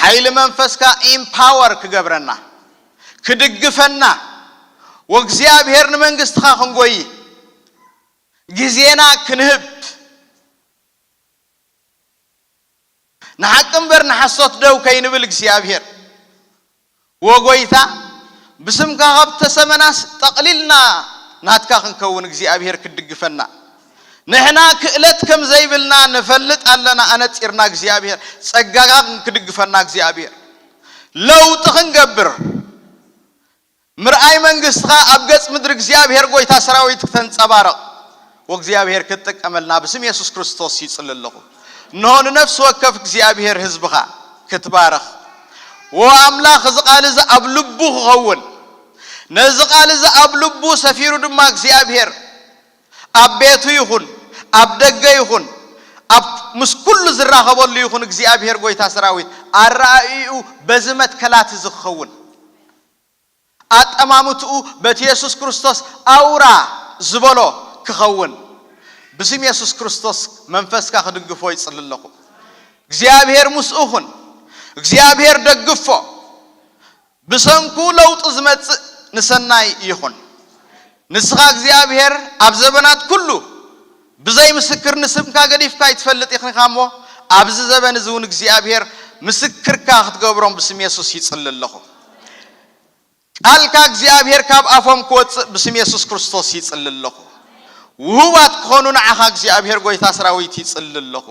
ሓይሊ መንፈስካ ኢምፓወር ክገብረና፣ ክድግፈና፣ ወእግዚኣብሔር ንመንግስትኻ ክንጎይ ግዜና ክንህብ፣ ንሓቂ እምበር ንሓሶት ደው ከይንብል እግዚኣብሔር፣ ወጎይታ፣ ብስምካ ካብ ተሰመናስ ጠቕሊልና ናትካ ክንከውን እግዚኣብሔር ክትድግፈና። ንሕና ክእለት ከም ዘይብልና ንፈልጥ ኣለና፣ ኣነጺርና እግዚኣብሔር፣ ጸጋኻ ክድግፈና እግዚኣብሔር። ለውጢ ክንገብር፣ ምርኣይ መንግስትኻ ኣብ ገጽ ምድሪ እግዚኣብሔር ጎይታ ሰራዊት ክተንጸባርቕ ወእግዚኣብሔር ክትጥቀመልና ብስም የሱስ ክርስቶስ ይጽሊ ኣለኹ። እንሆ ንነፍሲ ወከፍ እግዚኣብሔር ህዝብኻ ክትባርኽ፣ ወ ኣምላኽ፣ እዚ ቃል እዚ ኣብ ልቡ ክኸውን፣ ነዚ ቃል እዚ ኣብ ልቡ ሰፊሩ ድማ እግዚኣብሔር ኣብ ቤቱ ይኹን፣ ኣብ ደገ ይኹን፣ ኣብ ምስ ኩሉ ዝራኸበሉ ይኹን እግዚኣብሔር ጎይታ ሰራዊት ኣረኣእዩ በዚ መትከላት እዚ ክኸውን፣ ኣጠማምትኡ በቲ የሱስ ክርስቶስ ኣውራ ዝበሎ ክኸውን ብስም የሱስ ክርስቶስ መንፈስካ ክድግፎ ይጽሊ ኣለኹ። እግዚኣብሔር ምስኡ ኹን። እግዚኣብሔር ደግፎ። ብሰንኩ ለውጢ ዝመጽእ ንሰናይ ይኹን። ንስኻ እግዚኣብሔር ኣብ ዘበናት ኩሉ ብዘይ ምስክር ንስምካ ገዲፍካ ኣይትፈልጥ ኢኻ እሞ፣ ኣብዚ ዘበን እዚ እውን እግዚኣብሔር ምስክርካ ክትገብሮም ብስም የሱስ ይጽሊ ኣለኹ። ቃልካ እግዚኣብሔር ካብ ኣፎም ክወጽእ ብስም የሱስ ክርስቶስ ይጽሊ ኣለኹ። ውሁባት ክኾኑ ንዓኻ እግዚኣብሔር ጎይታ ሰራዊት ይጽሊ ኣለኹ።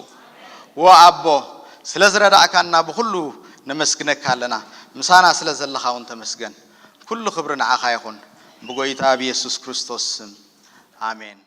ወ ኣቦ፣ ስለ ዝረዳእካና ብኹሉ ነመስግነካ ኣለና። ምሳና ስለ ዘለኻ እውን ተመስገን። ኩሉ ክብሪ ንዓኻ ይኹን። ብጎይታ ብየሱስ ክርስቶስ ስም። ኣሜን።